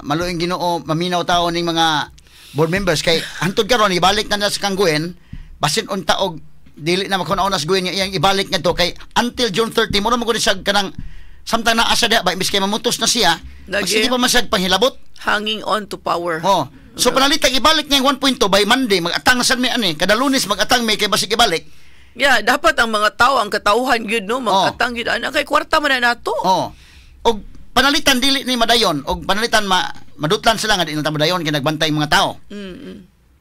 maluing Ginoo maminaw tao ning mga board members kay hantod karon ibalik na na sa kang Gwen, basin unta og dili na makuna-una sa Gwen nga iyang ibalik ngadto kay until June 30 mo na mo siya kanang samtang naa siya diha ba, imbis kay mamutos na siya, Lagi. magsige pa man siya panghilabot. Hanging on to power. Oh. So panalitang ibalik niya yung 1.2 by Monday, mag-atang na sad mi ani. Kada Lunes mag-atang mi kay basig ibalik. Yeah, dapat ang mga tao, ang katauhan gyud, no, magatang gyud ana kay kwarta man na nato. Oh. Og panalitan dili ni madayon og panalitan ma madutlan sila nga di na ta madayon kay nagbantay ang mga tao.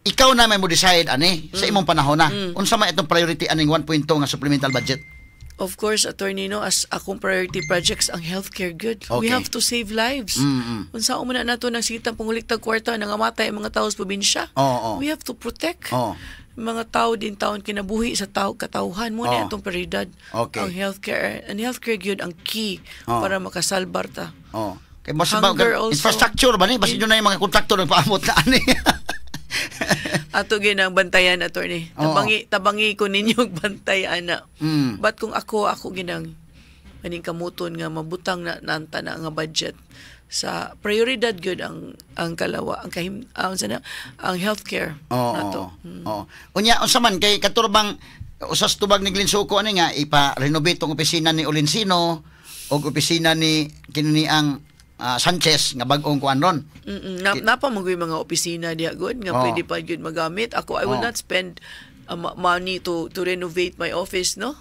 Ikaw na may mo decide ani sa imong panahon na. Unsa may itong priority aning 1.2 nga supplemental budget? Of course, attorney, no, as akong priority projects ang healthcare good. We have to save lives. Unsa mo na nato nang sitang panguliktag kwarta nangamatay ang mga tao sa probinsya? Oo. We have to protect mga tao din taon kinabuhi sa tao katauhan mo na atong prioridad. Ang healthcare and healthcare gyud ang key para makasalbar ta. Oh. Kay mas ba, Hunger also. infrastructure ba ni? Basin na yung mga kontraktor nagpaabot na ani. Ato ginang bantayan, attorney. Tabangi tabangi ko ninyo og bantay ana. But kung ako ginang maning kamuton nga mabutang na nanta na nga budget sa prioridad gyud ang kalawa ang kahim ang sana ang healthcare nato. Oo. Unya unsa man kay katurbang usas tubag ni Glenn Suco ani nga ipa-renovate tong opisina ni Olencino og opisina ni kini ang Sanchez nga bag-ong kuan ron. Na, napa man gyud mga opisina diha gud nga pwede pa gyud magamit. Ako, I will not spend money to renovate my office, no?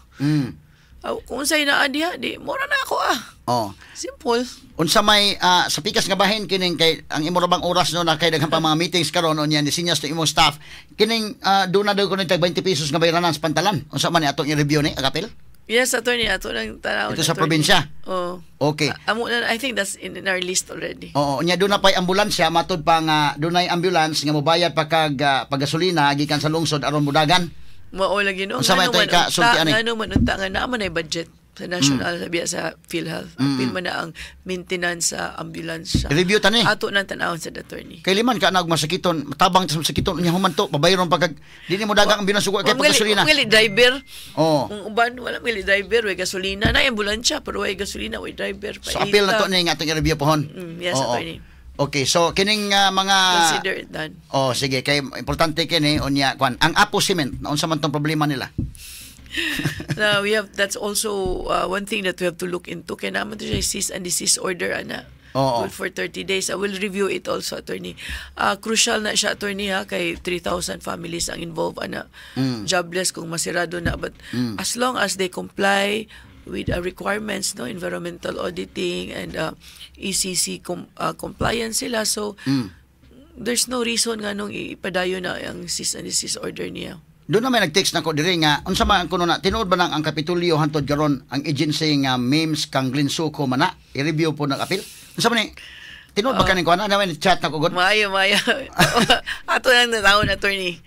Kung unsay naa diha, di mura na ako ah. Simple. Unsa may sa pikas nga bahin kining kay ang imo ra bang oras, no, na kay daghan pa mga meetings karon, unya ni sinyas to imong staff kining doon na daw kuno tag 20 pesos nga bayranan sa pantalan? Unsa man ni atong i-review ni Agapil? Yes, attorney, ato nang tanaw. Ito sa probinsya? Oh. Amo na, I think that's in our list already. Oo, unya doon na pa'y ambulansya, matud pa nga dunay ambulance nga mobayad pa kag paggasolina gikan sa lungsod aron mudagan. Mao lagi, no. Unsa man Ngano ito man ika unta, sulti ani? Ngano man unta nga naa man ay budget sa national sabi sa PhilHealth. Apil man na ang maintenance sa ambulance siya. I-review tani. Ato nang tanawon sa attorney. Kay liman ka na og masakiton, tabang sa masakiton, unya human to pabayron pa kag di nimo dagang ambulance ug kay paggasolina. Wala driver. Oo. Ang uban wala may driver, way gasolina na ambulansya pero way gasolina, way driver. So apil na to ni nga atong i-review pohon. Yes, attorney. Okay, so kining mga Consider it done. Oh, sige, kay importante kini, unya kwan ang Apo Cement, naunsa man tong problema nila? Now, we have that's also one thing that we have to look into. Kaya naman to siya cease and desist order ana. Oo. Good for 30 days. I will review it also, attorney. Crucial na siya, attorney, ha, kay 3,000 families ang involved ana. Jobless kung masirado na, but as long as they comply with requirements, no, environmental auditing and ECC compliance sila, so there's no reason nga nung ipadayon na ang cease and desist order niya. Doon na may nag-text na ko diri nga unsa man ang kuno na tinuod ba nang ang Kapitolyo hantod karon ang agency nga Memes kang Glenn Suco man na i-review po ng appeal? Unsa man ni, tinuod ba kaning kuan na may chat na ko gud? Maayo, maayo. Ato nang natawon, attorney.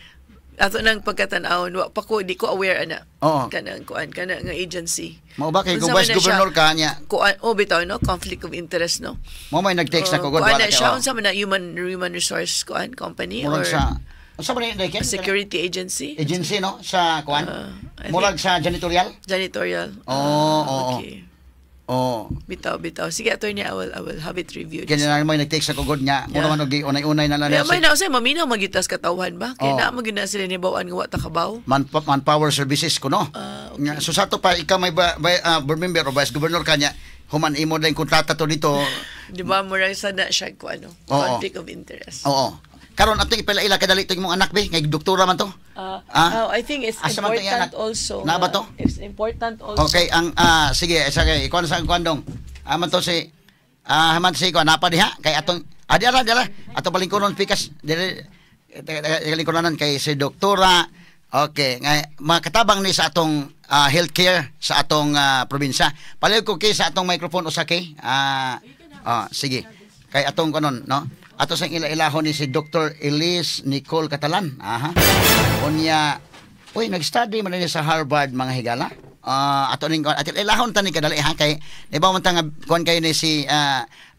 Ato nang pagkatan-awon. Wa pa ko, di ko aware ana. Oo. Kanang kuan, kana nga agency. Mao ba kay kung Unsa man vice na siya? governor ka niya? Kuan, oh bitaw, no, conflict of interest, no. Mao may nag-text na ko gud. Kuan Wala na kay siya, oh. unsa man na human resource kuan company Murag or sa unsa man ni Ken? Security agency? Agency, no, sa kuan. I Murag sa janitorial? Janitorial. Oo, Ah, oo. Okay. Oh. Bitaw, bitaw. Sige, attorney, I will have it reviewed. Kaya na may nag-text ako gud nga mura man og unay-unay na lang Kaya niya may na usay maminaw magitas katawhan ba? Kaya Oo. na mo gyud na sila nibawan nga wa ta kabaw. Manpower services ko, no. Ah, okay. Nga, so sa to pa ikaw may board member o vice governor kanya, human imo din kontrata to dito. Di ba murag sa na siya ko ano, Oo. conflict of interest. Oo. Karon atong ipaila kadali to imong anak be, ngay doktora man to. Oh, I think it's Asa man to iyang important anak? also. Naa ba to? It's important also. Okay, ang sige, sige, ikuan sa kuan dong. Aman to si haman si kuan napa diha kay atong di ara di ara ato palingkuron pikas dire lingkuronan kay si doktora. Okay, nga makatabang ni sa atong healthcare sa atong probinsya. Palihog ko kay sa atong microphone usa kay. Sige. Kay atong kanon, no? Ato sa ila-ilahon ni si Dr. Elise Nicole Catalan. Aha. Unya, uy, nag-study man ni sa Harvard, mga higala. Ato ning ato ilahon ta ni kadali ha, kay di ba man ta nga kuan kayo ni si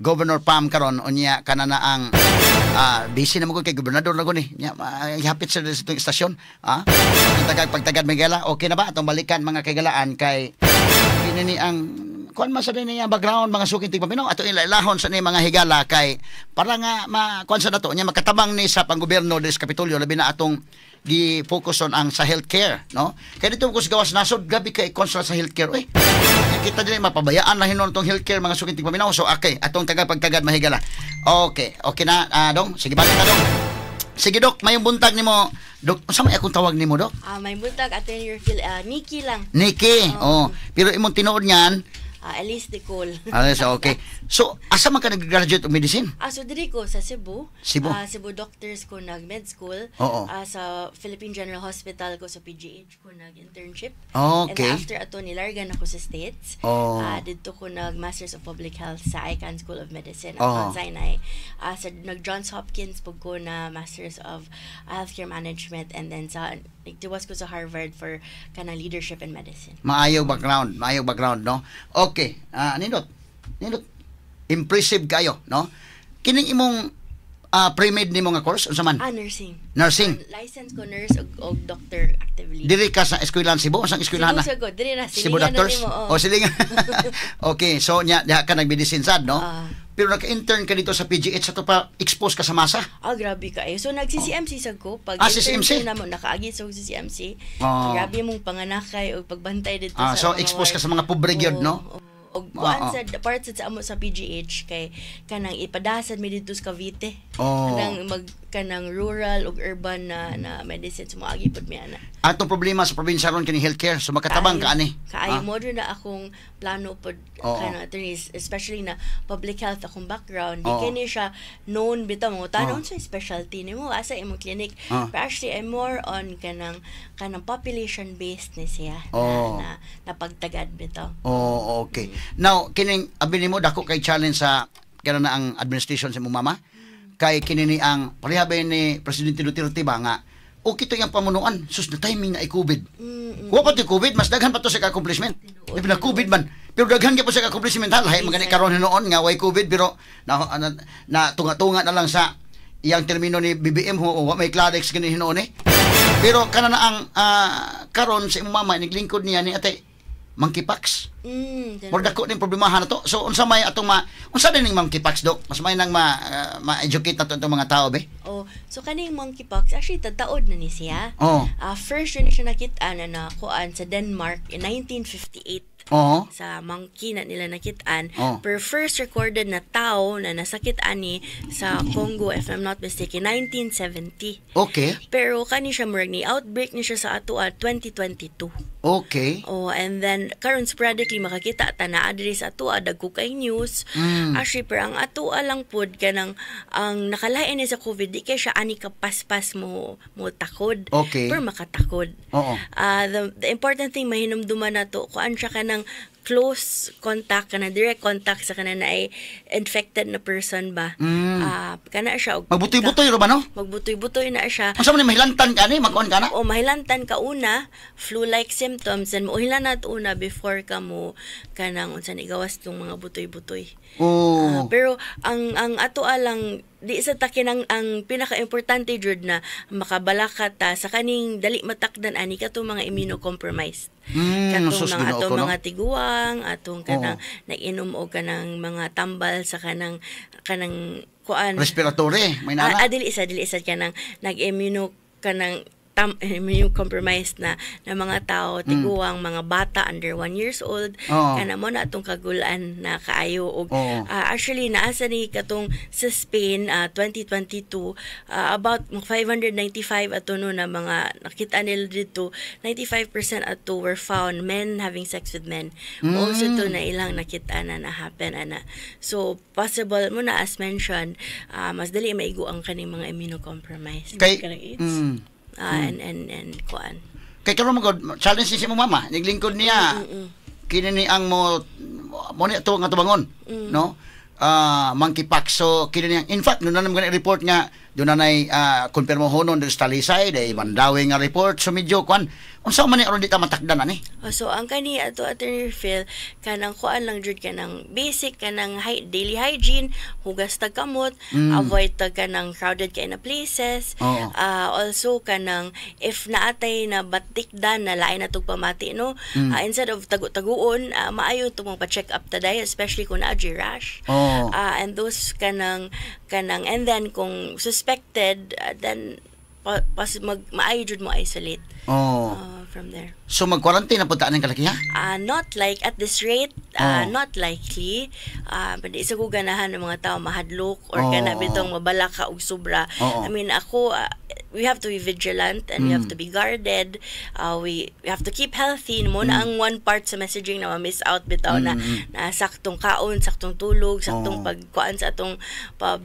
Governor Pam karon, unya kana na ang busy na mo kay gobernador na ni nya, hapit sa sa itong istasyon. Pagtagad pagtagad mga, okay na ba atong balikan, mga kaigalaan, kay kini ni ang kuan man sa niya background, mga suking tigpaminaw, ato ilahon sa ni mga higala kay para nga ma kuan sa nato nya makatabang ni sa panggobyerno des Kapitolyo, labi na atong gi-focus on ang sa healthcare, no? Kay dito ko sa gawas nasod, gabi kay kontra sa healthcare, oy. Kita din mapabayaan na hinon tong healthcare, mga suking tigpaminaw. So okay, atong tagad pagtagad mahigala. Okay, okay na dong. Sige, balik na dong. Sige dok, mayong buntag nimo. Dok, unsa may akong tawag nimo, dok? May buntag, Attorney Phil, Nikki lang. Nikki. Oh. Pero imong tinuod niyan? Elise Nicole. So okay. So, asa man ka nag-graduate og medicine? So diri ko sa Cebu. Cebu. Cebu Doctors ko nag med school. Oo. Sa Philippine General Hospital ko, sa PGH ko nag-internship. Okay. And after ato nilargan ako sa States. Oh. Didto ko nag Masters of Public Health sa Icahn School of Medicine at Oo. Mount Sinai. Sa nag Johns Hopkins pud ko na Masters of Healthcare Management and then sa nagtiwas ko sa Harvard for kanang leadership in medicine. Maayo background, no? Okay, nindot. Nindot. Impressive kayo, no? Kining imong pre-med nimo nga course unsa man? Nursing. Nursing. License ko nurse og doctor actively. Diri ka sa eskwelahan Cebu, unsang eskwelahan na? Cebu sa ko, diri na Cebu silingan na Doctors? nimo, oh. O silingan. Okay, so nya diha ka nagmedicine sad, no? Ah. Pero naka-intern ka dito sa PGH sa to pa expose ka sa masa. Ah, grabe ka eh. So, nag-CCMC sad ko. Pag Ah, intern CCMC? ko namo, nakaagi sa CCMC. Oh. Grabe mong panganakay o pagbantay dito Ah, sa so mga expose ka ward. sa mga pobre gyud, Oo, no? oo. Og kuan Oo. sa part sa amo sa PGH kay kanang ipadasad mi didto sa Cavite. Oo. Kanang mag kanang rural ug urban na na medicine, so moagi pud mi ana. Atong problema sa probinsya ron kini healthcare, so makatabang ka ani. Kaayo. Ah? Mo na akong plano pod kanang, attorneys, especially na public health akong background, di kini siya known bitaw mo tanon sa specialty nimo, asa imong clinic. Pero actually I'm more on kanang kanang population based ni siya na, na pagtagad bitaw. Oh, okay. Now, kining abi nimo dako kay challenge sa kana na ang administration sa imong mama. Kay kini ni ang pareha ba ni Presidente Duterte ba nga okay to iyang pamunuan, sus, na timing na ay COVID. Wa pa to COVID, mas daghan pa to sa accomplishment. Di ba na COVID man? Pero daghan gyud po sa accomplishment ha. Lahi man gani karon hinuon nga way COVID, pero na tunga-tunga na lang sa iyang termino ni BBM ho, wa may Clarex gani hinuon eh. Pero kana na ang karon sa imong mama, niglingkod niya ni ate monkeypox. Murag dako ning problemahan na to. So unsa may atong ma unsa din ning monkeypox, dok? Mas may nang ma-educate nato itong mga tao be. Oh, so kaning monkeypox actually tataod na ni siya. First yun siya nakita na nakuan sa Denmark in 1958. Sa monkey na nila nakitaan. Pero first recorded na tao na nasakit ani sa Congo, if I'm not mistaken, 1970. Pero kani siya murag ni outbreak ni siya sa ato 2022. Oh, and then karon sporadically makakita ta na diri sa ato, dagko kay news. Actually, pero ang ato lang pod kanang ang nakalain ni sa COVID, di kay siya ani ka paspas mo mo takod. Pero makatakod. The important thing mahinumduman nato, kuan siya kanang close contact, kana direct contact sa kana na ay infected na person ba. Kana siya og Magbutoy-butoy ra ba, no? Magbutoy-butoy na siya. Unsa man ni, mahilantan ka ni, magkuan ka na? O mahilantan ka una, flu-like symptoms, and mohilan na una before ka mo kanang unsa ni gawas tong mga butoy-butoy. Pero ang ato alang di sa takin ang pinaka-importante jud na makabalaka ta sa kaning dali matakdan ani katong mga immunocompromised. Katong Sus, mga Ginoo atong ko, no? mga tiguang, atong kanang nag-inom og kanang mga tambal sa kanang kanang kuan. Respiratory, may nana. Dili isa kanang nag-immuno kanang immunocompromised na na mga tao, tiguang, mga bata under 1 years old. Kana mo na atong kagulan na kaayo og actually naasa ni katong sa Spain, 2022, about 595 ato no na mga nakita nila dito, 95% ato were found men having sex with men. Also to na ilang nakita na na happen ana. So possible mo na, as mentioned, mas dali maigo ang kaning mga immunocompromised. Kay Kanang AIDS. And kuan. Kay karon mo god challenge ni si mo mama, niglingkod niya. Kini ni ang mo mo ni ato nga tubangon, no? Monkeypox. So kini niya, in fact doon na naman report nga doon na nay kumpirmo honon diri sa Talisay, day Mandaue nga report. So medyo kuan, unsa man ni aron di ta matakdan ani? Oh, so ang kani ato, Attorney Phil, kanang kuan lang jud, kanang basic kanang daily hygiene, hugas tag kamot, avoid tag kanang crowded kay na places. Also kanang if naatay na batikdan na lain na tug pamati, no, instead of tagu-taguon, maayo tumong pa-check up taday, especially kung naa rash. And those kanang kanang and then kung suspected, then pas maayo jud mo isolate from there. So mag-quarantine na punta ning kalaki ha? Not like at this rate, not likely. But di sa ko ganahan ng mga tao mahadlok or kana bitong mabalaka og sobra. I mean, ako, we have to be vigilant and we have to be guarded. We have to keep healthy. Mo na ang one part sa messaging na ma-miss out bitaw na, na saktong kaon, saktong tulog, saktong pagkuan sa atong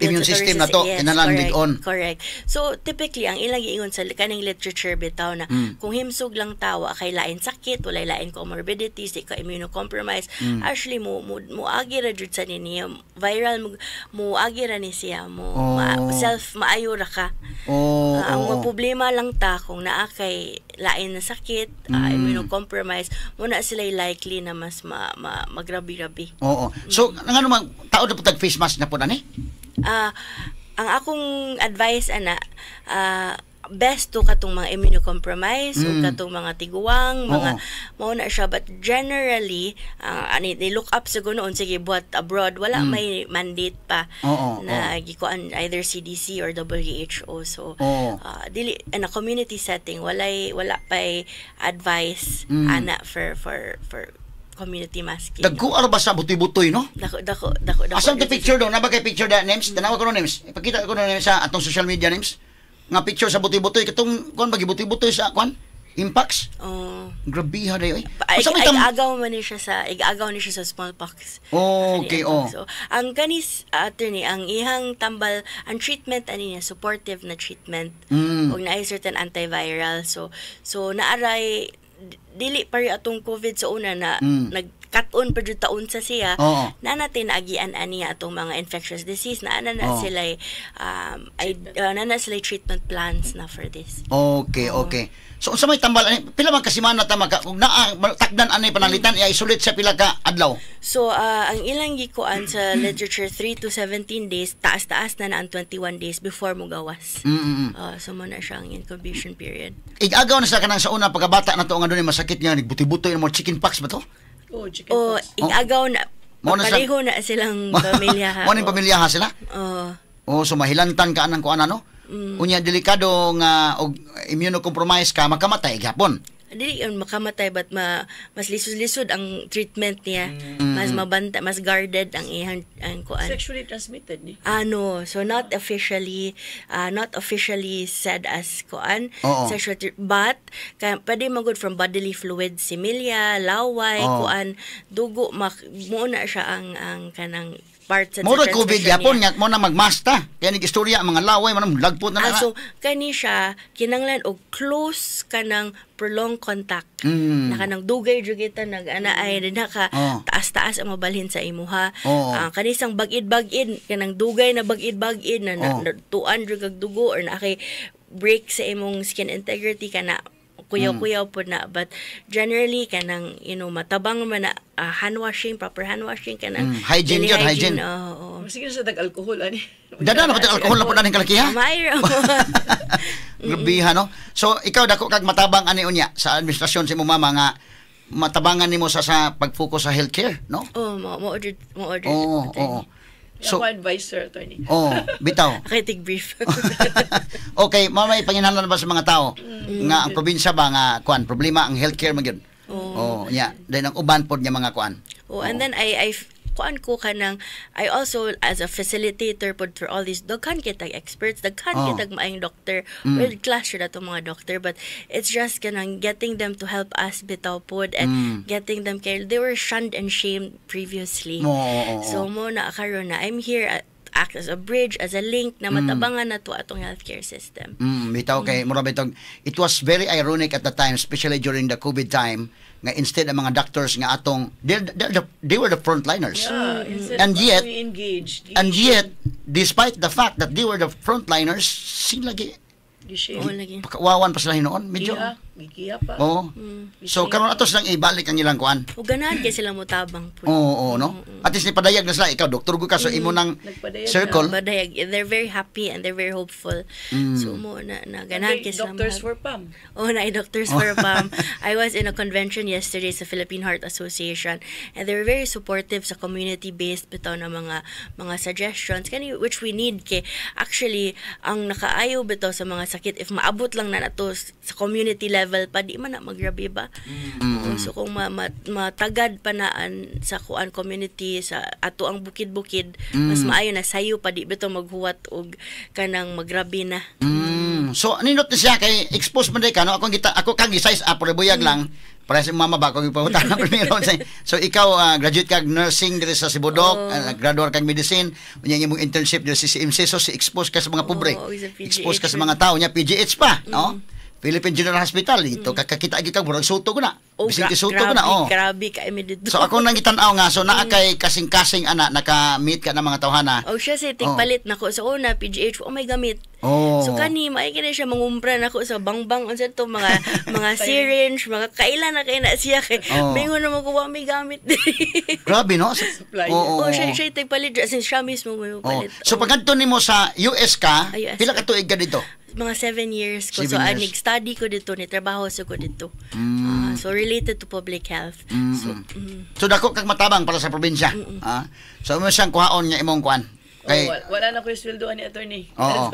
Immune system na to, kinahanglan correct, big-on. Correct. So typically ang ilang giingon sa kaning literature bitaw na kung himsog lang tawa kay lain sakit, walay lain comorbidities, di ka immunocompromised, actually mo agi ra jud sa niya viral mo, mo agi ra ni siya mo self maayo ra ka. Ang mga problema lang ta kung naa kay lain na sakit, immunocompromised, mo na sila likely na mas ma magrabi-rabi. Oo. So ngano man tao na pud tag face mask na pud ani? Ang akong advice ana, best to katong mga immunocompromised o katong mga tiguang, mga mao na siya, but generally ani they look up sa noon sige buhat abroad, wala may mandate pa na gikuan either CDC or WHO, so dili in a community setting, walay wala pay advice ana for community masking. Dagko ara ba sa butoy-butoy, no? Dako, dako, dako, dako. Asan the picture daw? Naba kay picture da, names? Tanawa ko no, names. Ipakita ko no, names, sa atong social media, names. Nga picture sa butoy-butoy katong kuan ba, gibutoy-butoy sa kuan? Mpox? Oh. Grabe ha dayo eh. Ay, Unsa may ay, agaw man ni siya sa igagaw ni siya sa smallpox. So, ang kanis, attorney, ang ihang tambal, ang treatment ani niya supportive na treatment ug naay certain antiviral. So naaray dili pa rin atong COVID sa una na nagkat-on pa jud taon sa siya. Na natin naagian ani atong mga infectious disease na ana na sila ay na sila treatment plans na for this. Okay. So unsa may tambal ani? Pila man ka semana ta maka kung naa takdan ani panalitan, i-isolate sa pila ka adlaw? So, ang ilang gikuan sa literature, 3 to 17 days, taas-taas na na ang 21 days before mo gawas. So, mo na siya ang incubation period. Igagaw na sa kanang sa una pagkabata na to nga dunay masakit nga nagbuti-butoy mo, chicken pox ba to? Oh, chicken O, pox. igagaw na, Mo na pareho na silang pamilya, ha. Mo ning pamilya ha sila? Oo. Oh, so mahilantan ka anang kuan ano? Unya delikado nga og immunocompromised ka, makamatay gyapon. Dili yun makamatay, but mas lisod-lisod ang treatment niya. Mas mabanta, mas guarded ang iyang ang kuan. Sexually transmitted ni. Ano, so not officially said as kuan sexual but kaya pwede magud from bodily fluids, similya, laway, kuan, dugo, mak mo na siya ang kanang part sa Mo ra COVID transmission gyapon niya. nga mo na magmasta. Kaya nig istorya ang mga laway man lagpot na Ah, na. so kani siya kinanglan og close kanang prolonged contact. Na kanang dugay jud kita nag-ana ay na ka taas-taas ang mabalhin sa imuha. Ah, kanisang bagid-bagid, kanang dugay na bagid-bagid na, na, na tuan jud kag dugo or na kay break sa imong skin integrity, kana kuyaw-kuyaw pod na, but generally kanang matabang man na hand washing, proper hand washing, kanang Hygiene daily. Yun, hygiene. Oo. Sige na sa tag-alcohol ani. Dada na pati alcohol na po na ning kalaki ha. Mayro. Grabe ha, no. So ikaw dako kag matabang ani unya sa administrasyon sa imong mama nga matabangan nimo sa pag-focus sa healthcare, no? Oh, mo order, mo order. Oo. So, ako advisor, attorney. Oh, bitaw. Okay, take brief. Okay, mao may panginahanglan ba sa mga tao nga ang probinsya ba nga kuan problema ang healthcare man gyud. Oh, nya, then ang uban pod nga mga kuan. Oh, and then I kuan ko kanang I also as a facilitator pod for all these, daghan kitag experts, daghan kitag maayong doctor, world class jud atong mga doctor, but it's just kanang getting them to help us bitaw pod and getting them kay they were shunned and shamed previously. Oo, oo, oo. So mo na karon na I'm here at act as a bridge, as a link na matabangan na to atong healthcare system. Bitaw kay mura bitong it was very ironic at the time, especially during the COVID time, nga instead ang mga doctors nga atong they were the frontliners. Yeah, instead And of yet- we engaged. And yet, despite the fact that they were the frontliners, sila gi Gi-shame. Oo, lagi. pakauwawan pa sila hinuon medyo. Giha, gigiha pa. Oo. So karon ato silang ibalik ang ilang kuan. Ug ganahan kay sila motabang po. Oo, no. At least nipadayag na sila, ikaw doktor ka, so imo nang Nagpadayag. circle. Badayag, they're very happy and they're very hopeful. So mo na na ganahan kay sila Doctors for PAM. Oh, na Doctors for PAM. I was in a convention yesterday sa Philippine Heart Association and they were very supportive sa community-based bitaw na mga suggestions kani, which we need kay actually ang nakaayo bitaw sa mga sakit, if maabot lang na nato sa community level pa, di man na magrabe ba. Oo, so kung matagad pa na an, sa kuan community sa ato ang bukid-bukid, mas maayo na sayo pa, di bitaw maghuwat og kanang magrabe na. So nindot ni siya kay expose man day ka, no? Akong kita ako kang size up buyag lang. Para sa mama ba akong ipangutan na primero. So ikaw graduate kag nursing diri sa Cebu Doc, graduate kag medicine, unya imong internship diri sa CMC, so si expose ka sa mga pobre. Oo, sa PGH. Expose ka sa mga tao nya PGH pa, no? Philippine General Hospital dito kakakita gyud kag murag suto ko na. Oh, Bisin kay suto ko na, grabe, oh. Grabe ka mi dito. So ako nang gitan-aw nga so naa kay kasing-kasing ana naka-meet ka ng mga tawhana. Oh, siya say tigpalit nako sa una PGH, oh, may gamit. So kani maay kini siya mangumpra nako sa bangbang, unsa to, mga syringe, mga kaila na kay na siya kay mingon na mo ko wa may gamit diri. Grabe, no? Supplier. Oo, Oh, siya tigpalit as in siya mismo may Oh. palit. So pagkadto nimo sa US ka, Ah, US pila ko. ka tuig ka dito? Mga 7 years ko. 7 So, years. Nag-study ko dito, ni trabaho sa ko dito. Ah, so, related to public health. So, So dako kag matabang para sa probinsya. Ah. So mo siyang kuhaon nga imong kuan. Kay Oh, wala na ko yung sweldo ni attorney. Oo.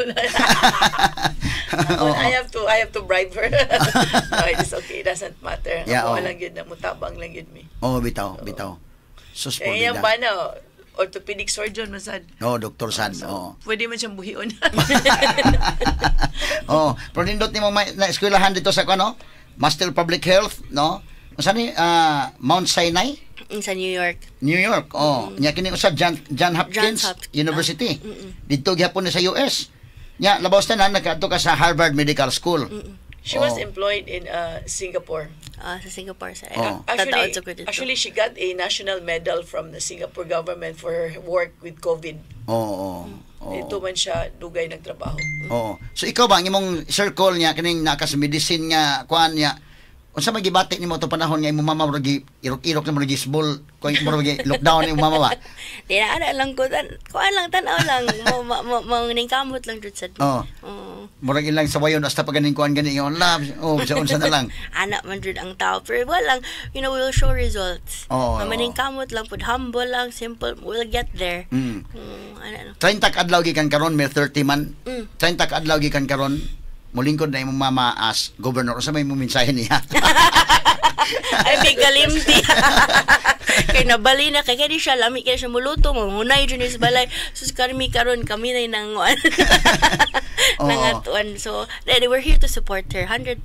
Oo. I have to bribe her. No, it's okay. It doesn't matter. Yeah, Ako oo. lang yun na mutabang lang yun mi. Oh, bitaw, bitaw. Sus po. Kaya yung bana, orthopedic surgeon man sad. Oh, Dr. Sad. So, Oo. pwede man siyang buhion. Oh, pero nindot nimo may na eskwelahan dito sa ano? Master Public Health, no? Unsa ni Mount Sinai, Sa New York. New York. Oh, nya kini usa John Hopkins Johns Hopkins. University. Didto gihapon ni sa US. Nya labaw tanan nakaadto ka sa Harvard Medical School. She was Oh. employed in Singapore. Ah, sa Singapore sa Oh. Actually, Tataod sa ko dito. actually, she got a national medal from the Singapore government for her work with COVID. Oo. Dito man siya dugay nagtrabaho. Oo. So ikaw ba ang imong circle niya kining naka sa medicine nga kuan niya, unsa may gibati nimo to panahon nga imong mama murag irok-irok na murag gisbol kuan murag lockdown imong mama ba? Di na ana lang ko kuan lang, tan-aw lang mo mo mo ning kamot lang jud sad. Oo. Oo. Murag ilang sawayon hasta pa ganing kuan gani ingon love. Oh, sa unsa na lang. Ana man jud ang tao pero wala lang, we will show results. Oo, Mamaning oo. kamot lang pud, humble lang, simple, we'll get there. Ana no. 30 ka adlaw gikan karon, May 30 man. 30 ka adlaw gikan karon molingkod na imong mama as governor. Unsa may imong mensahe niya? Ay, may kalimti. Kay nabali na kay kay di siya lami kay siya muluto, mangunay jud ni sa balay. Sus karmi karon kami na nanguan. Oo. Nangatuan. So, then we're here to support her 100%.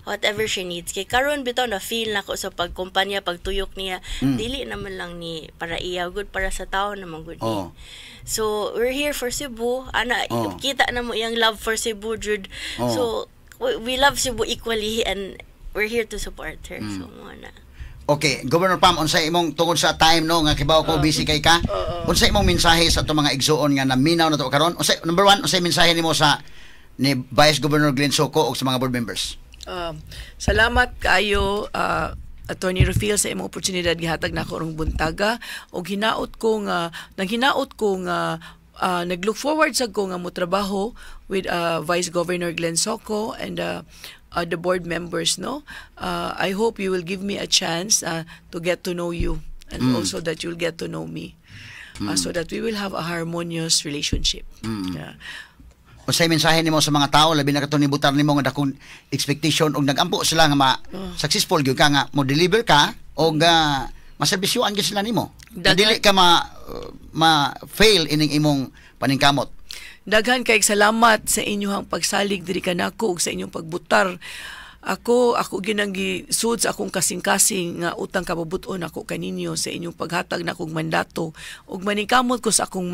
Whatever she needs. Kay karon bitaw na feel nako sa pagkumpanya, pagtuyok niya, dili naman lang ni para iya good, para sa tao naman good ni. Oo. So, we're here for Cebu. Ana, Oo. kita na mo iyang love for Cebu jud. Oo. So, we love Cebu equally and we're here to support her. So, mo na. Okay, Governor Pam, unsa imong tungod sa time, no, nga kibaw ko busy kay ka? Unsa imong mensahe sa atong mga igsuon nga naminaw na to karon? Unsa number one, unsa mensahe nimo sa ni Vice Governor Glenn Soco ug sa mga board members? Salamat kaayo, Attorney Rufil, sa imong oportunidad gihatag nako karong buntaga og hinaot ko nga naghinaot ko nga naglook forward sa ko nga motrabaho with Vice Governor Glenn Soco and the board members, no. I hope you will give me a chance to get to know you and also that you'll get to know me so that we will have a harmonious relationship. Yeah. Unsay mensahe nimo sa mga tao, labi na katong nibutar nimo nga dakong expectation og nagampo sila nga ma successful gyud ka nga mo deliver ka og maserbisyuan gyud sila nimo? Dili ka ma fail ining imong paningkamot. Daghan kay salamat sa inyong pagsalig diri kanako ug sa inyong pagbutar. Ako ginang gisud sa akong kasing-kasing nga utang kababuton ako kaninyo sa inyong paghatag na akong mandato ug maningkamot ko sa akong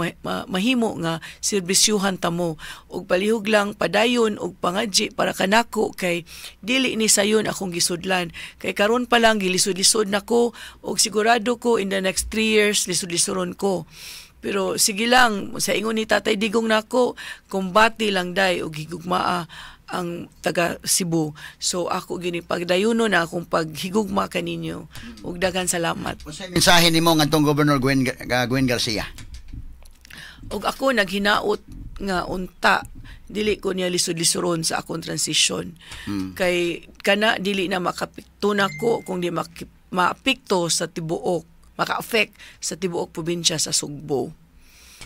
mahimo nga serbisyuhan tamo ug palihog lang padayon ug pangadji para kanako kay dili ni sayon akong gisudlan kay karon pa lang gilisod-lisod nako ug sigurado ko in the next 3 years lisod-lisoron ko. Pero sige lang, sa ingon ni Tatay Digong nako, kumbati lang day ug higugmaa ang taga Cebu. So ako gini pagdayuno na akong paghigugma kaninyo. Ug daghan salamat. Unsay mensahe nimo ngadtong Governor Gwen Garcia? Ug ako naghinaot nga unta dili ko niya lisod-lisoron sa akong transition. Kay kana dili na makapikto nako kung di maapekto sa tibuok, maka-affect sa tibuok probinsya sa Sugbo.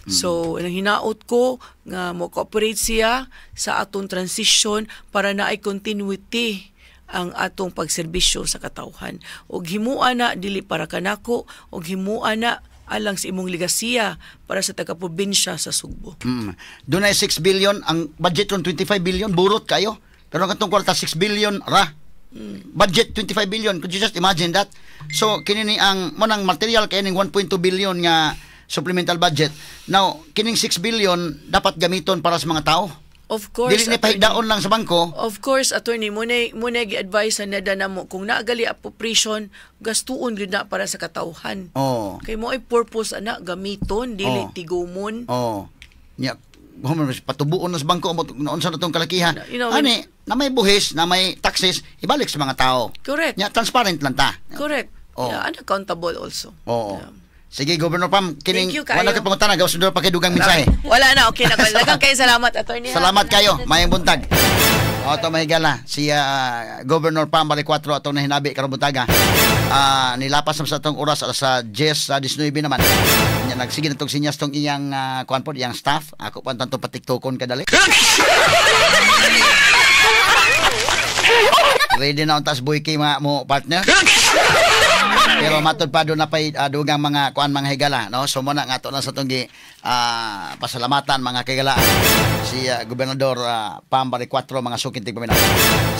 So, nang hinaot ko nga mo cooperate siya sa atong transition para naay continuity ang atong pagserbisyo sa katawhan. Og himua na dili para kanako, og himua na alang sa imong ligasiya para sa taga-probinsya sa Sugbo. Dunay 6 billion ang budget ron, 25 billion burot kayo. Pero ang katong kwarta 6 billion ra. Budget 25 billion. Could you just imagine that? So kini ni ang mo nang material kay ning 1.2 billion nga supplemental budget. Now, kining 6 billion dapat gamiton para sa mga tao. Of course. Dili ni Attorney. pahigdaon lang sa bangko. Of course, attorney, muna gi-advise sa NEDA namo kung naagali appropriation, gastuon gyud na para sa katawhan. Kay mo ay purpose ana gamiton, dili tigumon. Oh. Nya human patubuon na sa bangko mo unsa na tong kalakihan. Ani na may buhis, na may taxes, ibalik sa mga tao. Correct. Nya transparent lang ta. Correct. Yeah, and accountable also. Oo. Yeah. Sige, Governor Pam, kining Thank you kaayo. wala ka pangutana, gawas pa kay dugang mensahe. Wala na, okay na. Daghang kayo salamat, attorney. Salamat kayo. Maayong buntag. O ato, mga higala, si Governor Pam Baricuatro atong nahinabi karong buntaga. Nilapas na sa atong oras, alas sa 10 sa 19 naman. Nya nagsige na tong sinyas tong iyang kuan pod, iyang staff. Ako pa tanto patiktukon kadali. Ready na untas boy kay mga mo partner. Pero matod pa doon na pa'y dugang mga kuan, mga higala, no? So mo na nga ato na sa tong pasalamatan, mga kaigalaan, si Gobernador Pam Baricuatro, mga suking tigpaminaw.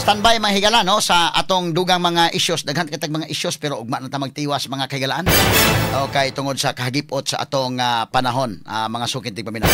Standby, mga higala, no, sa atong dugang mga issues, daghan kitag mga issues pero ugma na ta magtiwas, mga kaigalaan. Okay, tungod sa kahagipot sa atong panahon, mga suking tigpaminaw.